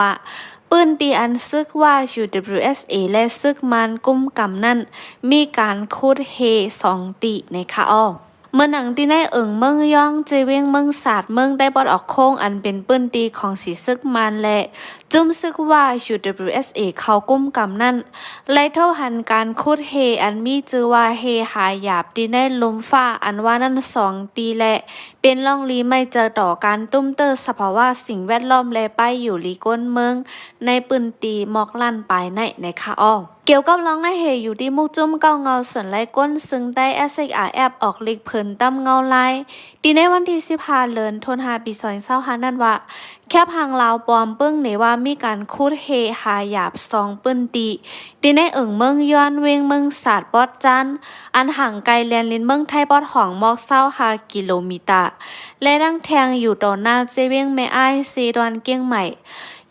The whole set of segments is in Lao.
ວ່າ ພື້ນທີ່ອັນຊຶກວ່າ ຢູ ດັບເບິນຢູ ເອສ ເອ ແລະ ຊຶກມານກຸມກຳນັ້ນ ມີການຂຸດເຮສອງຕີ້ ໃນຂະອອກ. ເໝືອນໜັງທີ່ໃນເອີງເມືອງຢອງ ເຈວຽງເມືອງສາດ ເມືອງໃຕ້ປອດອອກໂຄ້ງ ອັນເປັນພື້ນທີ່ຂອງສີຊຶກມານ ແລະ ຈຸ້ມຊຶກວ່າ ຢູ ດັບເບິນຢູ ເອສ ເອ ເຂົາກຸມກຳນັ້ນ ໄດ້ໂທຫັນການຂຸດເຮ ອັນມີຊື່ວ່າເຮຫາຢາບ ທີ່ໃນລຸ່ມຟ້າອັນວ່ານັ້ນສອງຕີ້ ແລະ ເປັນລ່ອງລີໄມ້ເຈີຕໍ່ການຕຸ້ມເຕີສະພາວະສິ່ງແວດລ້ອມ ແລະ ປ້າຍຢູ່ລີກວນເມືອງ ໃນພື້ນທີ່ໝອກລ້ານປາຍໃນ ໃນຂະອອກ. ກ່ຽວກັບລອງນາຍເຮຢູ່ທີ່ໝູ່ຈຸ້ມເກົ້າເງົາເຊີນໄລ່ກົ້ນ ຊຶ່ງໄດ້ ເອສ ເອັຊ ອາ ແອັຟ ອອກລິກເພີນຕຳເງົາລາຍ ທີ່ໃນວັນທີສິບຫ້າ ເດືອນທັນວາ ປີສອງພັນຊາວຫ້ານັ້ນວ່າ ແຄບຫາງລາວປອມເບິ່ງເນວ່າມີການຂຸດເຮຫາຢາບສອງພື້ນທີ່ ທີ່ໃນເອີງເມືອງຢອງ ວຽງເມືອງສາດ ປອດຈານ ອັນຫ່າງໄກແດນດິນເມືອງໄທປອດຫອງໝອກຊາວຫ້າກິໂລມີຕາ ແລະ ດັງແທ່ງຢູ່ຕໍ່ໜ້າເຈວຽງແມ່ອາຍ ເຊດອນກຽງໃໝ່.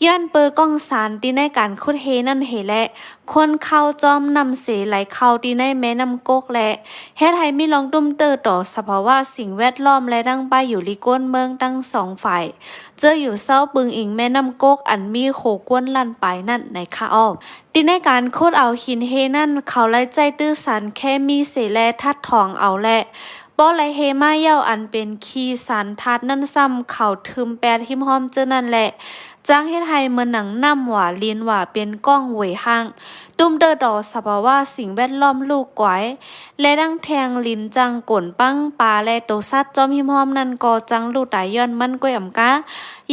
ຍ້ອນເປີກອງສານທີ່ໃນການຂຸດເຮນັ້ນເຮ ແລະ ຄົນເຂົ້າຈອມນ້ຳເສໄຫຼເຂົ້າທີ່ໃນແມ່ນ້ຳກົກ ແລະ ເຮັດໃຫ້ມີລອງຕຸ້ມເຕີຕໍ່ສະພາວະສິ່ງແວດລ້ອມ ແລະ ທັງປ້າຍຢູ່ລີກວນເມືອງທັງສອງຝ່າຍ ເຈີຢູ່ເຊົາປຶງອີງແມ່ນ້ຳກົກ ອັນມີໂຄກວນລ້ານປາຍນັ້ນ ໃນຂະອອກ. ທີ່ໃນການຂຸດເອົາຫີນເຮນັ້ນ ເຂົາໄດ້ໃຊ້ຕື້ສານເຄມີເສ ແລະ ທັດຖອງເອົາ ແລະ ບໍ່ໄດ້ເຮມາແລ້ວ ອັນເປັນຂີ້ສານທາດນັ້ນຊ້ຳ ເຂົາຖືມແປດຮິມຮ່ອມເຈີນັ້ນ ແລະ ຈັ່ງເຮັດໃຫ້ເໝືອນໜັງນ້ຳຫວາ ດິນຫວາ ເປັນກ້ອງເຫວຍຮ່າງ ຕຸ້ມເຕີຕໍ່ສະພາວະສິ່ງແວດລ້ອມລູກກວາຍ ແລະ ດັ່ງແທ່ງດິນຈັ່ງກົນປັງປາ ແລະ ໂຕສັດຈອມຮິມຮ່ອມນັ້ນກໍຈັ່ງລູກຕາຍຍ້ອນມັນກ້ວຍອຳກາ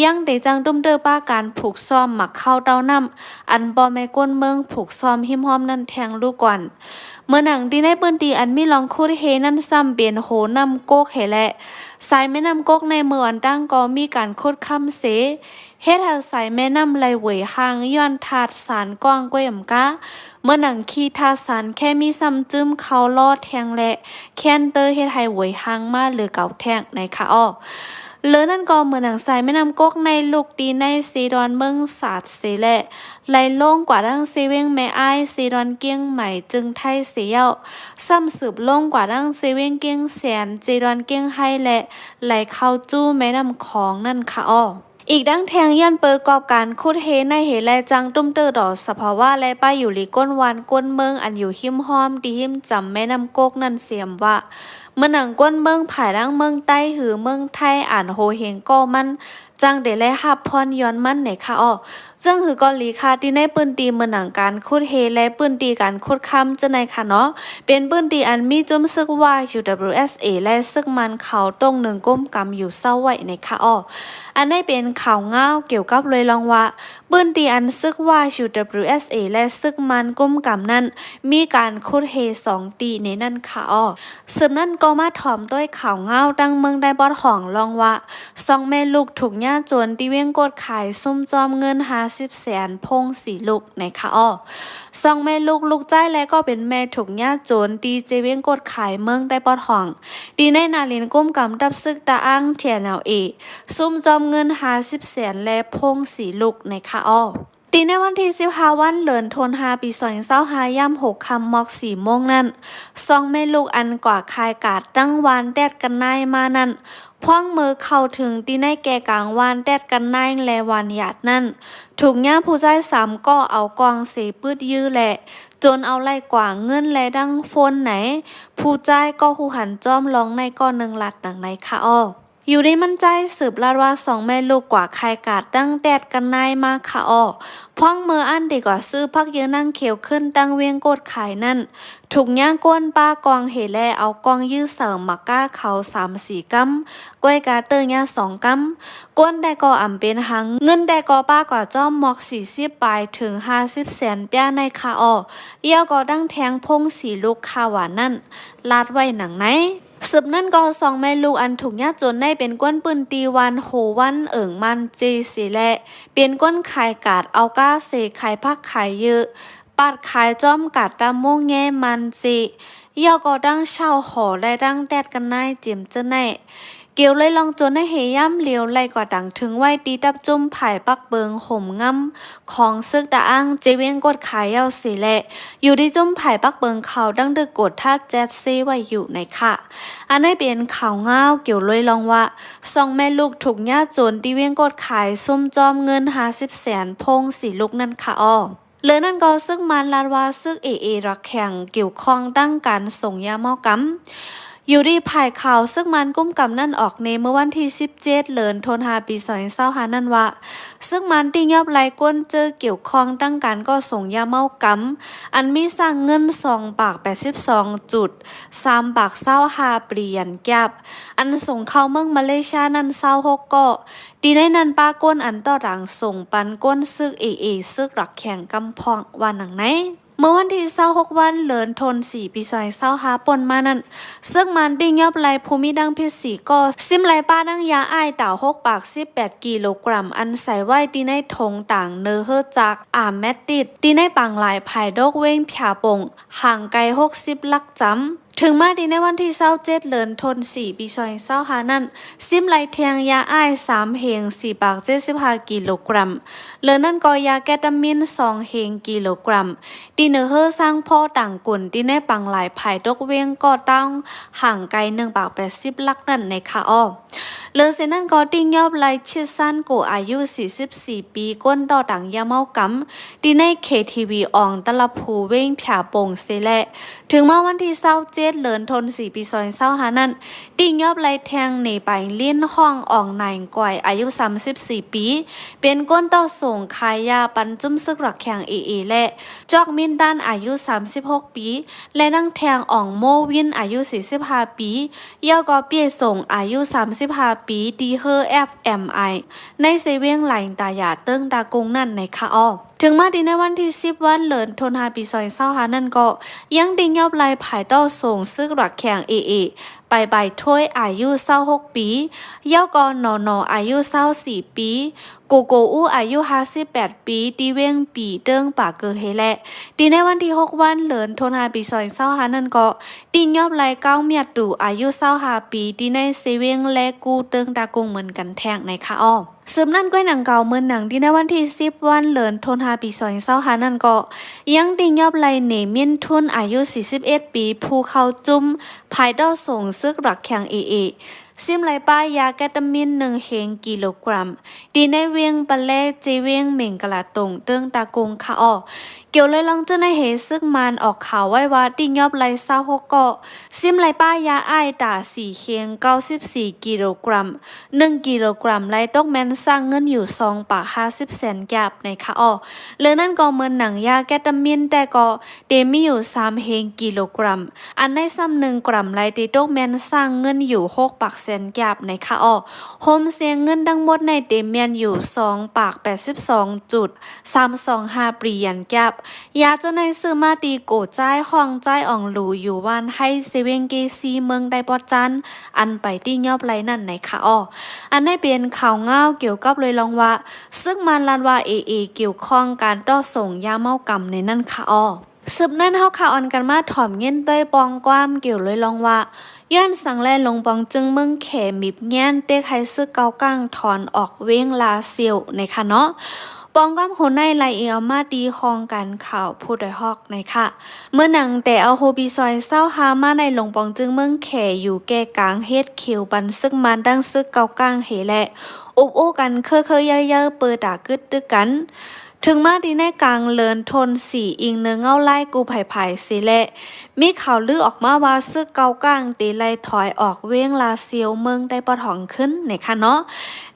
ຍັງເຕຈັ່ງຕຸ້ມເຕີປະການຜູກຊ້ອມໝາກເຂົ້າເຕົ້ານ້ຳ ອັນພໍ່ແມ່ກວນເມືອງຜູກຊ້ອມຮິມຮ່ອມນັ້ນແທ່ງລູກກວນ. ເໝືອນໜັງທີ່ໃນພື້ນທີ່ອັນມີລອງຂຸດເຮນັ້ນຊ້ຳເປັນໂຮນ້ຳກົກເຮ ແລະ ສາຍແມ່ນ້ຳກົກໃນເມືອງອັນຕ່າງກໍມີການຂຸດຄຳເສ ເຮັດໃຫ້ສາຍແມ່ນ້ຳໄຫຼເຫວຍຮ່າງຍ້ອນທາດສານກ້ອງກ້ວຍອຳກາ ເໝືອນໜັງຂີ້ທາດສານເຄມີຊ້ຳຈຶ້ມເຂົ້າລໍ້ແທ່ງ ແລະ ແຄນເຕີເຮັດໃຫ້ເຫວຍຮ່າງມາເຫຼືອເກົ່າແທ່ງ ໃນຂະອອກ. ເຫຼືອນັ້ນກໍເໝືອນໜັງສາຍແມ່ນ້ຳກົກໃນລູກຕີໃນເຊດອນເມືອງສາດເສ ແລະ ໄຫຼລົງກວ່າທັງເຊວຽງແມ່ອາຍ ເຊດອນກຽງໃໝ່ ຈຶງໄທເສແລ້ວ ຊ້ຳສືບລົງກວ່າທັງເຊວຽງກຽງແສນ ເຈດອນກຽງໄຮ ແລະ ໄຫຼເຂົ້າສູ່ແມ່ນ້ຳຂອງນັ້ນຂະອອກ. ອີກດັ່ງແທ່ງ ຍ້ອນເປີກອບການຂຸດເຮໃນເຮ ແລະ ຈັ່ງຕຸ້ມເຕີຕໍ່ສະພາວະ ແລະ ປ້າຍຢູ່ລີກວນບ້ານກວນເມືອງ ອັນຢູ່ຮິມຮ່ອມທີ່ຮິມຈຳແມ່ນ້ຳກົກນັ້ນເສມວ່າ ເໝືອນໜັງກວນເມືອງພາຍທາງເມືອງໃຕ້ ຫຼື ເມືອງໄທ ອັນໂຮເຮງກໍມັນ ຈັ່ງໄດ້ໄດ້ຮັບພອນຍ້ອນມັນ ໃນຂະອອກ. ເຊິ່ງຄືກໍດີຄ່າທີ່ໃນພື້ນທີ່ເໝືອນໜັງການຂຸດເຮ ແລະ ພື້ນທີ່ການຂຸດຄຳຈັ່ງໃດຂະເນາະ ເປັນພື້ນທີ່ອັນມີຈຸ້ມຊຶກວ່າ ຢູ ດັບເບິນຢູ ເອສ ເອ ແລະ ຊຶກມານເຂົາຕົງໜຶ່ງກຸມກຳຢູ່ເຊົາໄວ້ ໃນຂະອອກ. ອັນໃດເປັນຂ່າວງາວກ່ຽວກັບໂດຍລອງວ່າ ພື້ນທີ່ອັນຊຶກວ່າ ຢູ ດັບເບິນຢູ ເອສ ເອ ແລະ ຊຶກມານກຸມກຳນັ້ນ ມີການຂຸດເຮສອງຕີ້ໃນນັ້ນຂະອອກ. ສືບນັ້ນກໍມາຖອມດ້ວຍຂ່າວງາວທາງເມືອງໃຕ້ປອດຫອງລອງວ່າ ສອງແມ່ລູກຖືກຍາໂຈນທີ່ວຽງກົດຂາຍ ຊຸມຈອມເງິນຫ້າສິບແສນ ໂພງສີ່ລູກ ໃນຂະອອກ. ສອງແມ່ລູກ ລູກຊາຍ ແລະ ກໍເປັນແມ່ຖືກຍາໂຈນທີ່ເຈວຽງກົດຂາຍເມືອງໃຕ້ປອດຫອງ ທີ່ໃນໜ້າດິນກຸມກຳທັບຊຶກຕະອ້າງ ທີເອັນແອລເອ ຊຸມຈອມເງິນຫ້າສິບແສນ ແລະ ໂພງສີ່ລູກ ໃນຂະອອກ. ທີ່ໃນວັນທີສິບຫ້າ ວັນເດືອນທັນວາ ປີສອງພັນຊາວຫ້າ ຍາມຫົກຄ່ຳໝອກສີ່ໂມງນັ້ນ ສອງແມ່ລູກອັນກວາດຂາຍກາດຕັ້ງວານແຕດກັນນາຍມານັ້ນ ພວງເມີເຂົ້າເຖິງທີ່ໃນແກ່ກາງວານແຕດກັນນາຍ ແລະ ວານຢາດນັ້ນ ຖືກຍາຜູ້ຊາຍສາມກໍເອົາກ້ອງເສປຶດຢື້ ແລະ ຈົນເອົາໄລ່ກວາດເງິນ ແລະ ດັ່ງໂຟນໃນ ຜູ້ຊາຍກໍຮູ້ຫັນຈອມລອງໃນກໍໜຶ່ງລັດດັ່ງໃນຂະອອກ. ຢູ່ດີມັນໃຈ ສືບລາດວ່າ ສອງແມ່ລູກກວາດຂາຍກາດຕັ້ງແຕດກັນນາຍມາຂະອອກ ພວງເມີອັນໄດ້ກວາດຊື້ຜັກເຢີນາງຂຽວຂຶ້ນຕັ້ງວຽງກົດຂາຍນັ້ນ ຖືກຍາກວນປ້າກ້ອງເຮ ແລະ ເອົາກ້ອງຢື້ໃສ່ໝາກກ້າເຂົາສາມສີ່ກຳ ກ້ວຍກາເຕີຍາສອງກຳ ກວນແຕ່ກໍອຳເປັນຫາງ ເງິນແຕ່ກໍປ້າກວາດຈອມໝອກສີ່ສິບປາຍເຖິງຫ້າສິບແສນປຽໃນຂະອອກ ແລ້ວກໍຕັ້ງແທ່ງໂພງສີ່ລູກຂະຫວານນັ້ນ ລາດໄວ້ດັ່ງໃນ. ສືບນັ້ນກໍສອງແມ່ລູກອັນຖືກຍາກຈົນໃນເປັນກວນພື້ນທີ່ບ້ານໂຮວັນ ເອີງມານເຈ ເສ ແລະ ເປັນກວນຂາຍກາດເອົາກ້າເສ ຂາຍຜັກຂາຍເຢີ ປາດຂາຍຈອມກາດຕາມໂມງແງມານເຈ ແລ້ວກໍຕັ້ງເຊົ່າຫໍ ແລະ ຕັ້ງແຕດກັນນາຍຈິມເຈີໄນ ກ່ຽວເລີຍລອງໂຈນໃນເຫຢ້າມຫຼຽວໄລ່ກວາດດັງເຖິງໄວ້ທີ່ຕັບຈຸ້ມຝ່າຍປັກເບິ່ງໂຮມງຳຂອງເສິກຕະອາງ ເຈວຽງກວດຂາຍເຍົາເສແລະ ຢູ່ທີ່ຈຸ້ມຝ່າຍປັກເບິ່ງເຂົາຕັ້ງດຶກກົດທັດແຈັດເຊໄວ້ຢູ່ໃນຂະ ອັນໃດເປັນຂ່າວງາວກ່ຽວເລີຍລອງວ່າ ສອງແມ່ລູກຖືກຍາໂຈນທີ່ວຽງກວດຂາຍຊຸມຈອມເງິນຫ້າສິບແສນ ໂພງສີ່ລູກນັ້ນຂະອອ. ເລີຍນັ້ນກໍເສິກມານລາດວ່າເສິກເອເອຣັກແຂງກ່ຽວຂ້ອງຕັ້ງການສົ່ງຢາເມົາກຳ ຢູ່ທີ່ຝ່າຍຂ່າວເສິກມານກຸມກຳນັ້ນອອກແນເມື່ອວັນທີສິບເຈັດ ເດືອນທັນວາ ປີສອງພັນຊາວຫ້ານັ້ນວ່າ ເສິກມານຕິຍອບໄລ່ຄົນເຈີກ່ຽວຂ້ອງຕັ້ງການກໍ່ສົ່ງຢາເມົາກຳ ອັນມີສ້າງເງິນສອງປາກແປດສິບສອງຈຸດສາມປາກຊາວຫ້າປຽນກຽບ ອັນສົ່ງເຂົ້າເມືອງມາເລເຊຍນັ້ນຊາວຫົກກໍ ທີ່ໃນນັ້ນປະກົນອັນຕໍ່ທາງສົ່ງປັນກົນເສິກເອເອເສິກຣັກແຂງກຳພອງວ່າໜັງໃນ ເມື່ອວັນທີຊາວຫົກວັນ ເດືອນທັນວາ ປີສອງພັນຊາວຫ້າ ປົນມານັ້ນ ເສິກມານຕິຍອບໄລ່ຜູ້ມີດຳຜິດສີ່ກໍ ຊິມໄລ່ປະດັງຢາໄອສ໌ຕາຫົກປາກສິບແປດກິໂລກຣາມ ອັນໃສ່ໄວ້ທີ່ໃນຖົງຕາງເນີເຮີຈາກອາແມັດຕິດ ທີ່ໃນປາງລາຍຜາຍດອກເວັງຜາປົງ ຫ່າງໄກຫົກສິບຫຼັກຈຳ ເຖິງມາທີ່ໃນວັນທີຊາວເຈັດ ເດືອນທັນວາ ປີສອງພັນຊາວຫ້ານັ້ນ ຊິມໄລ່ແທ່ງຢາໄອສ໌ສາມເຮງສີ່ປາກເຈັດສິບຫ້າກິໂລກຣາມ ເລີຍນັ້ນກໍຢາເກຕາມິນສອງເຮງກິໂລກຣາມ ທີ່ເນີເຮີສ້າງພໍຕ່າງກຸນ ທີ່ໃນປາງລາຍຜາຍດອກເວັງກໍຕາງ ຫ່າງໄກໜຶ່ງປາກແປດສິບຫຼັກນັ້ນໃນຂະອອ. ເລີຍເຊັ່ນນັ້ນກໍຕິຍອບໄລ່ຊິດຊານໂກ ອາຍຸສີ່ສິບສີ່ປີ ກົນຕໍ່ທາງຢາເມົາກຳ ທີ່ໃນເຄທີວີອອງຕະລະພູເວັງຜາປົງເສແລະ ເຖິງມາວັນທີຊາວເຈັດ ເດືອນທັນວາ ປີສອງພັນຊາວຫ້ານັ້ນ ຕິຍອບໄລ່ແທ່ງເນປາຍລິນ ຫ້ອງອອງນາຍກວາຍ ອາຍຸສາມສິບສີ່ປີ ເປັນຄົນຕໍ່ສົ່ງຂາຍຢາປັນຈຸ້ມເສິກຣັກແຂງເອເອ ແລະ ຈອກມິນຕັນ ອາຍຸສາມສິບຫົກປີ ແລະ ນາງແທ່ງອອງໂມວິນ ອາຍຸສີ່ສິບຫ້າປີ ແລ້ວກໍເປຍສົງ ອາຍຸສາມສິບຫ້າປີ ທີ່ເຮີແອັບແອັມໄອ ໃນເຊເວັງລາຍຕາຢາເຕີງຕາກຸງນັ້ນໃນຂະອອ. ເຖິງມາທີ່ໃນວັນທີສິບວັນ ເດືອນທັນວາ ປີສອງພັນຊາວຫ້ານັ້ນກໍ ຍັງໄດ້ຍອບໄລ່ຜາຍຕໍ່ສົ່ງເສິກຣັກແຂງເອເອ ປາຍບາຍຖ້ວຍ ອາຍຸຊາວຫົກປີ ແລ້ວກໍໜໍໜໍ ອາຍຸຊາວສີ່ປີ ໂກໂກອູ ອາຍຸຫ້າສິບແປດປີ ທີ່ເວັງປີເຕີງປາເກີເຮ ແລະ ທີ່ໃນວັນທີຫົກວັນ ເດືອນທັນວາ ປີສອງພັນຊາວຫ້ານັ້ນກໍ ຕິຍອບໄລ່ກ້າວມຽດຕູ ອາຍຸຊາວຫ້າປີ ທີ່ໃນເຊເວັງແລກູເຕີງຕາກຸງເໝືອນກັນແທ້ງໃນຂະອອ. ສືບນັ້ນກ້ວຍໜັງເກົ່າເມີນໜັງ ທີ່ໃນວັນທີສິບວັນ ເດືອນທັນວາ ປີສອງພັນຊາວຫ້ານັ້ນກໍ ຍັງຕິຍອບໄລ່ເນມິນທຸນ ອາຍຸສີ່ສິບເອັດປີ ຜູ້ເຂົ້າຈຸ້ມ ພາຍຕໍ່ສົ່ງເສິກຣັກແຂງເອເອ ຊິມໄລ່ປະຢາເກຕາມິນໜຶ່ງເຮງກິໂລກຣາມ ທີ່ໃນເວັງປະແລ ເຈເວັງເມັງກະລາຕົງ ເຕີງຕາກຸງຂະອອ. ກ່ຽວເລີຍລອງເຈົ້ານາຍເຮ ເສິກມານອອກຂ່າວໄວ້ວ່າ ຕິຍອບໄລ່ຊາວຫົກກໍ ຊິມໄລ່ປະຢາໄອສ໌ຕາສີ່ເຄງເກົ້າສິບສີ່ກິໂລກຣາມ ໜຶ່ງກິໂລກຣາມ ໄລ່ຕົກແມ່ນສ້າງເງິນຢູ່ສອງປາກຫ້າສິບແສນກຽບໃນຂະອອ. ເລື່ອງນັ້ນກໍເໝືອນໜັງຢາເກຕາມິນ ແຕ່ກໍເຕມີຢູ່ສາມເຮງກິໂລກຣາມ ອັນໃນຊ້ຳໜຶ່ງກຣາມໄລ່ເຕຕົກແມ່ນສ້າງເງິນຢູ່ຫົກປາກແສນກຽບໃນຂະອອ. ໂຮມເສຍເງິນທັງໝົດໃນເຕແມ່ນຢູ່ສອງປາກແປດສິບສອງຈຸດ ສາມສອງຫ້າປຽນກຽບ ຢາເຈົ້າໃນຊື້ມາຕີໂກຈາຍ ຫ້ອງຈາຍອອງຫຼູ ຢູ່ວານໄຮ ເຊເວັງເກຊີ ເມືອງໄດປອດຈານ ອັນໄປຕິຍອບໄລ່ນັ້ນໃນຂະອອ. ອັນໃດເປັນຂ່າວງາວກ່ຽວກັບເລີຍລອງວ່າ ເສິກມານລາດວ່າເອເອກ່ຽວຂ້ອງການຕໍ່ສົ່ງຢາເມົາກຳໃນນັ້ນຂະອອ. ສືບນັ້ນເຮົາຂະອອນກັນມາຖອມເງິນໂດຍປອງຄວາມກ່ຽວເລີຍລອງວ່າ ຍ້ອນສັງແລ ລົງປອງຈຶ່ງເມືອງແຂມີບແງນເຕັກໃຫ້ເສິກເກົາກາງຖອນອອກເວງລາຊຽວໃນຂະເນາະ. ປອງຄວາມໂຫໃນລາຍອີອອມມາຕີຫ້ອງການຂ່າວຜູ້ໂດຍຮອກໃນຂະ ເມື່ອໜັງແຕ່ເອົາໂຮປີຊອຍຊາວຫ້າມາໃນລົງປອງຈຶ່ງເມືອງແຂຢູ່ແກ່ກາງເຮັດເຂວປັນເສິກມານທັງເສິກເກົາກາງເຮແລະ ອຸບອູກັນເຄີໆເຍີ້ໆເປີຕາກຶດຕຶກກັນ. ເຖິງມາທີ່ໃນກາງເລີນໂທນສີ່ ອີງເນີເງົາລາຍກູ່ໄພໄພເສແລະ ມີຂ່າວລືອອກມາວ່າເສິກເກົາກາງເຕໄລ່ຖອຍອອກເວງລາຊຽວເມືອງໄດ້ປອດຫ້ອງຂຶ້ນໃນຂະເນາະ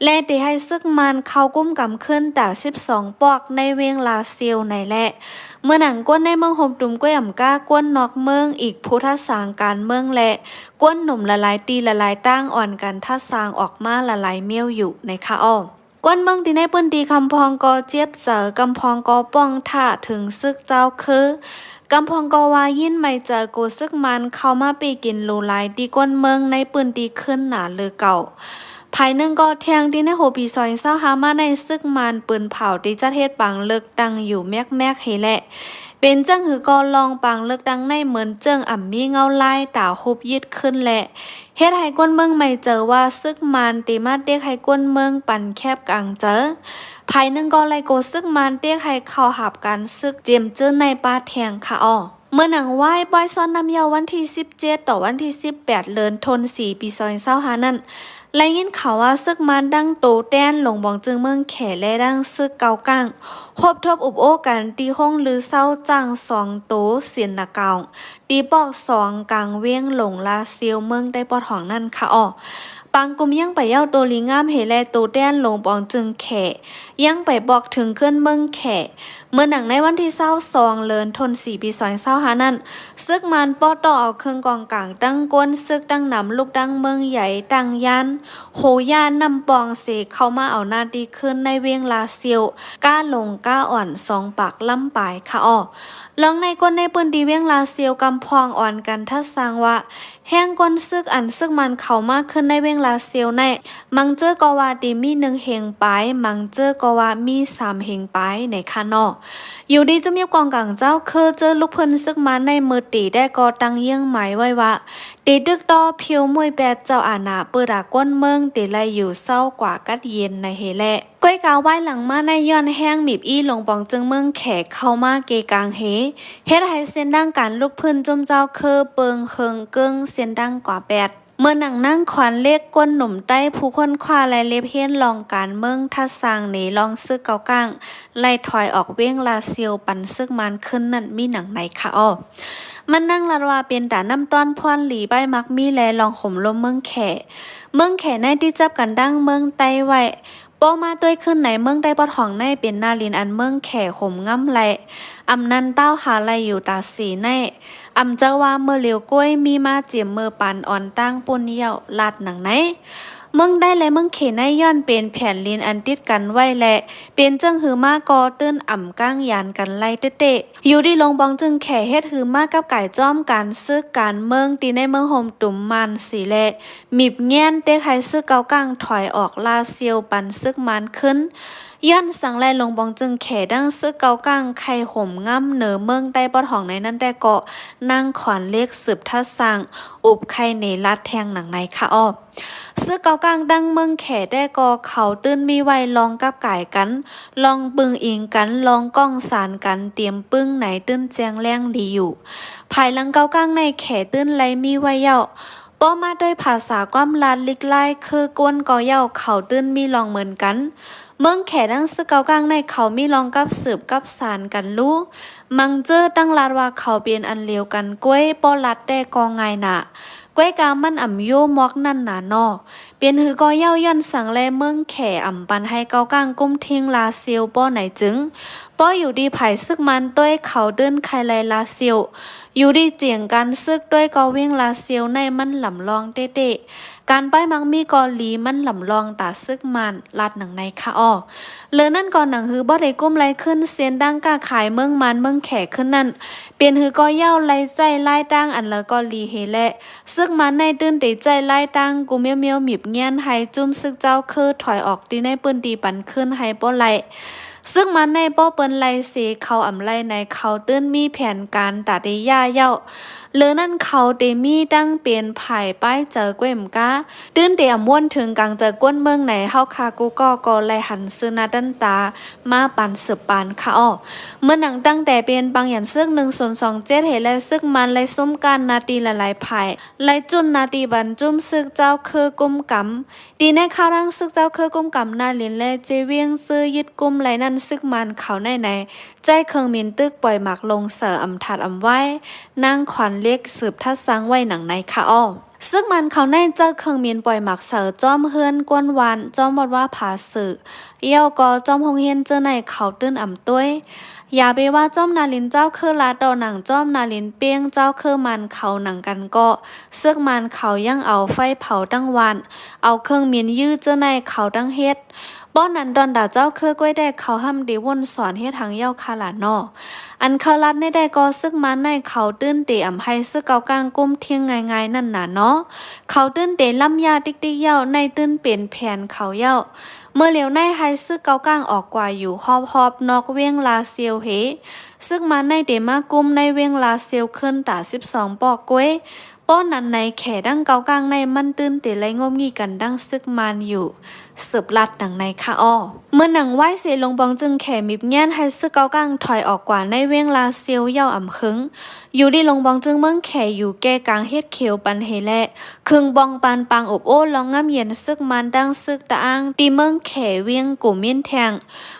ແລະ ເຕໃຫ້ເສິກມານເຂົ້າກຸມກຳຄືນຕາສິບສອງປອກໃນເວງລາຊຽວໃນແລະ ເມື່ອໜັງກວນໃນເມືອງໂຮມຕຸມກ້ວຍອຳກາ ກວນນອກເມືອງອີກຜູ້ທັດສາງການເມືອງ ແລະ ກວນໜຸ່ມຫຼາຍໆຕີຫຼາຍໆຕ່າງອ່ອນກັນທັດສາງອອກມາຫຼາຍໆມ້ຽວຢູ່ໃນຂະອອ. ກວນເມືອງທີ່ໃນພື້ນທີ່ກຳພອງກໍເຈັບໃຈ ກຳພອງກໍປ້ອງຖ້າເຖິງເສິກເຈົ້າຄື ກຳພອງກໍວ່າຍິນໄໝໃຈໂກເສິກມານເຂົ້າມາເປກິນຫຼູຫຼາຍທີ່ກວນເມືອງໃນພື້ນທີ່ຄືນໜາເລີເກົ່າ. ພາຍໜຶ່ງກໍແທ່ງທີ່ໃນຫົວປີສອງພັນຊາວຫ້າມາໃນເສິກມານປືນເຜົາທີ່ຈັດເຮັດປາງເລິກຕັ້ງຢູ່ແມັກແມັກເຮແລະ ເປັນຈັ່ງຫືອກໍລອງປາງເລືອກຕັ້ງໃນເມີນເຈີ້ງອຳມີເງົາລາຍຕາຮຸບຢິດຂຶ້ນ ແລະ ເຮັດໃຫ້ຄົນເມືອງໄໝ້ເຈີວ່າ ຊຶກມານເຕມາເຕັກໃຫ້ຄົນເມືອງປັ່ນແຄບກາງເຈີ. ຝ່າຍໜຶ່ງກໍໄລ່ໂກຊຶກມານເຕັກໃຫ້ເຂົ້າຮັບການຊຶກເຈມເຈີໃນປາແທງຄະອໍ. ເມີນໜັງວາຍປ່ອຍຊອນນ້ຳເຍົາວັນທີສິບເຈັດ ຕໍ່ວັນທີສິບແປດ ເດືອນທົນສີ່ ປີສອງພັນຊາວຫ້ານັ້ນ ໄດ້ຍິນຂ່າວວ່າຊຶກມານດັ່ງໂຕແທນຫຼົງປອງຈຶງເມືອງແຂ ແລະ ດັ່ງຊຶກເກົາກ້າງ ຮົບທົບອຸບໂອ້ກັນທີ່ໂຮງລືເຊົາຊ້າງສອງໂຕ ເຊນນາກາວ ທີ່ປອກສອງກາງເວງຫຼົງລາຊຽວເມືອງໃຕ້ປອດຫ້ອງນັ້ນຄະອໍ. ບາງກຸ່ມຍັງໄປເຍົາໂຕລີງາມເຮ ແລະ ໂຕແທນຫຼົງປອງຈຶງແຂ ຍັງໄປປອກເຖິງເຂື່ອນເມືອງແຂ. ເມີນໜັງໃນວັນທີຊາວສອງ ເດືອນທົນສີ່ ປີສອງພັນຊາວຫ້ານັ້ນ ຊຶກມານປ້ອນໂຕ້ເອົາເຄື່ອງກອງກາງ ທັງກົນຊຶກ ທັງນຳລູກດັງເມືອງໃຫຍ່ ຕັ້ງຍານ ໂຮຍ່ານ້ຳປ່ອງເສ ເຂົ້າມາເອົາໜ້າທີ່ຄືນໃນເວງລາຊຽວ ກ້າຫຼົງກ້າອ່ອນ ສອງປາກລຳປາຍຄະອໍ. ລອງໃນຄົນໃນພື້ນທີ່ເວງລາຊຽວກຳພອງອ່ອນກັນທັດສ້າງວ່າ ແຮງກົນຊຶກອັນຊຶກມານເຂົ້າມາຂຶ້ນໃນເວງລາຊຽວໃນ ມັງເຈີກໍວ່າທີ່ມີໜຶ່ງເຮັງປາຍ, ມັງເຈີກໍວ່າມີສາມເຮັງປາຍໃນຄະນໍ. ຢູ່ດີຈຸມຍບກອງກາງເຈົ້າຄືເຈີລູກພື້ນຊຶກມານໃນເມີຕີແຕ່ກໍຕັ້ງເຍືອງໝາຍໄວ້ວ່າ ເຕຕຶກຕໍ່ຜິວມຸ້ຍແປດເຈົ້າອານາ ເປີດອາກົນເມືອງເຕໄລຢູ່ເຊົາກວ່າກັດເຢັນໃນເຮແລະ. ກ້ວຍກາວວາຍຫຼັງມາໃນຍ້ອນແຮງມີບອີ່ຫຼົງປອງຈຶງເມືອງແຂເຂົ້າມາເກກາງເຮ ເຮັດໃຫ້ເສັ້ນທາງການລຸກຟື້ນຈຸມເຈົ້າຄືເປິງເຮີງເກິ່ງເສັ້ນທາງກວ່າແປດ. ເມີນໜັງນາງຂວັນເລັກ ຄົນໜຸ່ມໃຕ້ຜູ້ຄົ້ນຄວ້າ ແລະ ເລັບຮຽນລອງການເມືອງ ທັດສ້າງເນລອງຊຶກເກົາກ້າງ ໄລ່ຖອຍອອກເວງລາຊຽວປັນຊຶກມານຂຶ້ນນັ້ນມີໜັງໃນຄະອໍ. ມັນນາງລັດວ່າເປັນຕານ້ຳຕ້ອນພວນຫຼີ ໄປມັກມີ ແລ ລອງໂຫມລົມເມືອງແຂ. ເມືອງແຂໃນຕິດຈັບກັນດັ່ງເມືອງໃຕ້ໄວ້ ປໍມາດ້ວຍຂຶ້ນໃນເມືອງໃຕ້ປອດຫ້ອງໃນເປັນນາລິນອັນເມືອງແຂໂຫມງຳໄລ ອຳນັ້ນຕ້າວຫາໄລຢູ່ຕາສີໃນ ອຳເຈົ້າວ່າເມີຫຼຽວກ້ວຍມີມາເຈມເມີປານອ່ອນຕ່າງປຸ້ນເຍົາະ ລາດໜັງໃນ. ເມືອງໃຕ້ ແລ ເມືອງເຂໃນຍ້ອນເປັນແຜ່ນດິນອັນຕິດກັນໄວ້ ແລ ເປັນຈັ່ງຫືອມາກໍຕື່ນອຳກ້າງຢານກັນໄລເຕະໆ. ຢູ່ດີຫຼົງປອງຈຶງແຂເຮັດຫືອມາກັບກາຍຈອມການຊຶກການເມືອງທີ່ໃນເມືອງໂຮມຕຸມມານສີແລ ມີບແງນເຕັກໃຫ້ຊຶກເກົາກ້າງຖອຍອອກລາຊຽວປັນຊຶກມານຂຶ້ນ. ຍ້ອນສັງແລ ຫຼົງປອງຈຶງແຂດັ່ງຊຶກເກົາກ້າງໄຂ່ໂຫມງຳເໜີເມືອງໃຕ້ປອດຫ້ອງໃນນັ້ນແຕ່ເກາະ ນາງຂວັນເລັກສືບທັດສ້າງ ອຸບໄຂ່ເນລາດແທງໜັງໃນຄະອໍ. ຊຶກເກົາກ້າງດັ່ງເມືອງແຂແຕ່ກໍເຂົາຕື່ນມີໄວ້ລອງກັບກາຍກັນ ລອງປຶງອີງກັນ ລອງກ້ອງສານກັນ ຕຽມປຶ້ງໃນຕື່ນແຈ້ງແລງດີຢູ່. ພາຍຫຼັງເກົາກ້າງໃນແຂຕື່ນໄລມີໄວ້ເຍົາະ ປໍມາດ້ວຍພາສາຄວາມລາດລິກລາຍຄືກ້ວນກໍເຍົາະ ເຂົາຕື່ນມີລອງເໝືອນກັນ. ເມືອງແຂດັ່ງຊຶກເກົາກ້າງໃນເຂົາມີລອງກັບສືບກັບສານກັນລູ. ມັງເຈີຕັ້ງລາດວ່າເຂົາເປັນອັນລຽວກັນກ້ວຍ ປໍລາດແຕ່ກໍງ່າຍໜາ. ກ້ວຍກາມັນອຳຢູ່ໝອກນັ້ນໜານໍ. ເປັນຫືອກໍເຍົາະ ຍ້ອນສັງແລເມືອງແຂອຳປັນໃຫ້ເກົາກ້າງກຸມທິງລາຊຽວປໍໃນຈຶ່ງ ປໍຢູ່ດີຜາຍຊຶກມານດ້ວຍເຂົາຕື່ນໄຄໄລລາຊຽວ. ຢູ່ດີຈຽງການຊຶກດ້ວຍກໍເວງລາຊຽວໃນມັນລຳລອງເຕະໆ. ການໄປມັກມີກໍລີມັນລຳລອງຕາຊຶກມານ ລາດໜັງໃນຄະອໍ. ເລີນັ້ນກໍໜັງຫືອບໍ່ໄດ້ກຸມໄລຂຶ້ນເສັ້ນທາງຄ້າຂາຍເມືອງມານເມືອງແຂຂຶ້ນນັ້ນ ເປັນຫືອກໍເຍົາະໄລໃຊ້ລາຍທາງອັນລະກໍລີເຮແລະ ຊຶກມານໃນຕື່ນໄດ້ໃຊ້ລາຍທາງກູມຽວໆ ມີບແງນໃຫ້ຈຸ້ມຊຶກເຈົ້າຄືຖອຍອອກທີ່ໃນພື້ນທີ່ປັນຄືນໃຫ້ບໍ່ໄລ. ຊຶກມານໃນປໍເປິນໄລເສເຂົາອຳໄລໃນ ເຂົາຕື່ນມີແຜນການຕາເຕຍາເຍົາະ. ເລີນັ້ນເຂົາເຕມີຕັ້ງເປັນຝ່າຍປ້າຍເຈີກ້ວຍມກາ ຕື່ນເຕອຳວົນເຖິງກາງເຈີກ້ວນເມືອງໃນ ເຮົາຄາກູກໍກໍໄລຫັນຊື່ໜ້າຕັນຕາມາປານສືບປານຄະອໍ. ເມື່ອໜັງຕັ້ງແຕ່ເປັນບາງຢ່ານຊຶກໜຶ່ງສູນສອງເຈັດເຮແລະ ຊຶກມານໄລຊຸມການໜ້າທີ່ຫຼາຍໆຝ່າຍ ໄລຈຸ້ນໜ້າທີ່ບັນຈຸ້ມຊຶກເຈົ້າຄືກຸມກຳ ທີ່ໃນຄາວທາງຊຶກເຈົ້າຄືກຸມກຳນາລິນ ແລ ເຈວຽງ ຊື້ຍຶດກຸມໄລນັ້ນ ຊຶກມານເຂົາໃນໃນ ໃຊ້ເຄື່ອງບິນຕຶກປ່ອຍໝາກລົງເສີອຳທັດອຳໄວ້ ນາງຂວັນເລັກສືບທັດສ້າງໄວ້ໜັງໃນຄະອໍ. ຊຶກມານເຂົາໃນໃຊ້ເຄື່ອງບິນປ່ອຍໝາກເສີຈອມເຮືອນກວນວານ ຈອມວັດວາຜາເສື ເຍົາະກໍຈອມໂຮງຮຽນເຈີໃນເຂົາຕື່ນອຳຕົວຍ. ຢ່າໄປວ່າຈອມນາລິນເຈົ້າຄືລາຕໍ່ໜັງ ຈອມນາລິນເປ້ງເຈົ້າຄືມານເຂົາໜັງກັນເກາະ ຊຶກມານເຂົາຍັງເອົາໄຟເຜົາຕັ້ງວານ ເອົາເຄື່ອງບິນຢື້ເຈີໃນເຂົາຕັ້ງເຮັດ. ບໍ່ນັ້ນ ດອນຕາເຈົ້າຄືກ້ວຍແດກ ເຂົາຫ້າມເດວົນສອນເຮັດຫຍັງເຍົາຄະລະເນາະ. ອັນເຂົາລັດໃນແດກກໍ ຊຶກມານໃນເຂົາຕື່ນເຕອຳໃຫ້ຊຶກເກົາກາງກຸມທິງງ່າຍໆນັ້ນນະເນາະ. ເຂົາຕື່ນເຕລຳຢາຕິກໆເຍົາ ໃນຕື່ນເປັນແຜນເຂົາເຍົາ. ເມື່ອຫຼຽວໃນໃຫ້ຊຶກເກົາກາງອອກກວ່າຢູ່ຮອບໆນອກວຽງລາຊຽວເຮ. ຊຶກມານໃນເຕມາກຸມໃນວຽງລາຊຽວຂຶ້ນຕາສິບສອງປອກກ້ວຍ. ປ້ອນນັ້ນໃນແຂດັ່ງເກົາກາງໃນມັນຕື່ນເຕໄລ່ງົບງີກັນດັ່ງຊຶກມານຢູ່ ສືບລັດໜັງໃນຄະອໍ. ເມື່ອໜັງໄວ້ເສ ລົງບອງຈຶ່ງແຂມີບແງນໃຫ້ຊຶກເກົາກາງຖອຍອອກກວ່າໃນວຽງລາຊຽວເຍົາອຳເຫິງ. ຢູ່ດີລົງບອງຈຶ່ງເມືອງແຂຢູ່ແກ່ກາງເຮັດເຂວປັນເຮແລະ ເຄິ່ງບອງປານປາງອົບໂອ້ລອງງາມເຢັນຊຶກມານດັ່ງຊຶກຕະອ້າງ ທີ່ເມືອງແຂວຽງກູມິນແທງ.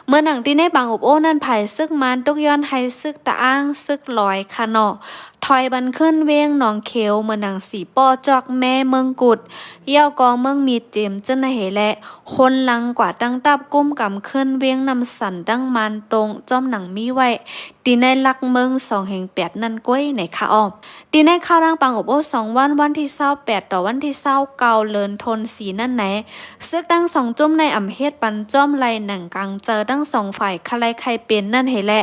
ເມື່ອໜັງທີ່ໃນປາງອົບໂອ້ນັ້ນ ຝ່າຍຊຶກມານຕຸກຍ້ອນໃຫ້ຊຶກຕະອ້າງ ຊຶກລອຍຄະເນາະ ຖອຍບັນຂຶ້ນວຽງໜອງເຂວ ເມືອງໜັງສີປ້ອ ຈອກແມ່ເມືອງກຸດ ເຍົາກໍເມືອງມີດເຈມ ເຈີນນະເຮ ແລະ ໂຮນຫຼັງກວ່າຕັ້ງທັບກຸມກຳຂຶ້ນວຽງນ້ຳສັນ ດັ່ງມານຕົງ ຈອມໜັງມີໄວ້ ທີ່ໃນຫຼັກເມືອງສອງແຫ່ງແປດນັ້ນກ້ວຍໃນຄະອໍ. ທີ່ໃນຂ່າວທາງປາງອົບໂອ້ສອງວັນ ວັນທີຊາວແປດ ຕໍ່ວັນທີຊາວເກົ້າ ເລີນໂທນສີ່ນັ້ນໃນ ຊຶກທັງສອງຈຸ້ມໃນອຳເຮັດປັນຈອມໄລ່ໜັງກາງເຈີ ທັງສອງຝ່າຍຄະໄລ່ໄຄເປັນນັ້ນເຮແລະ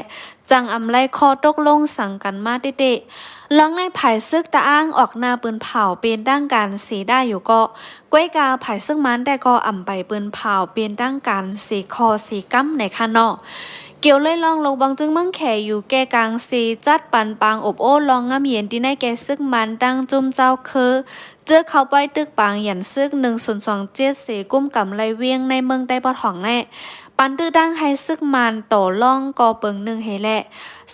ຈັ່ງອຳໄລ່ຂໍ້ຕົກລົງສັງກັນມາເຕະໆ. ລອງໃນຝ່າຍຊຶກຕະອ້າງອອກໜ້າປືນເຜົາເປັນທາງການເສໄດ້ຢູ່ເກາະ ກ້ວຍກາຝ່າຍຊຶກມານແຕ່ກໍອຳໄປປືນເຜົາເປັນທາງການເສຂໍ້ເສກຳໃນຄະເນາະ. ກ່ຽວເລີຍລອງລົງບອງຈຶ່ງເມືອງແຂຢູ່ແກ່ກາງເສ ຈັດປັນປາງອົບໂອ້ລອງງາມເຢັນທີ່ໃນແກ່ຊຶກມານຕັ້ງຈຸ້ມເຈົ້າຄື ເຈີເຂົ້າໄປຕຶກປາງຢັນຊຶກໜຶ່ງສູນສອງເຈັດເສ ກຸມກຳໄລ່ວຽງໃນເມືອງໃຕ້ປະທ້ອງແລະ ປັນຕື້ຕັ້ງໃຫ້ຊຶກມານຕໍ່ລອງກໍເປີງໜຶ່ງເຮແລະ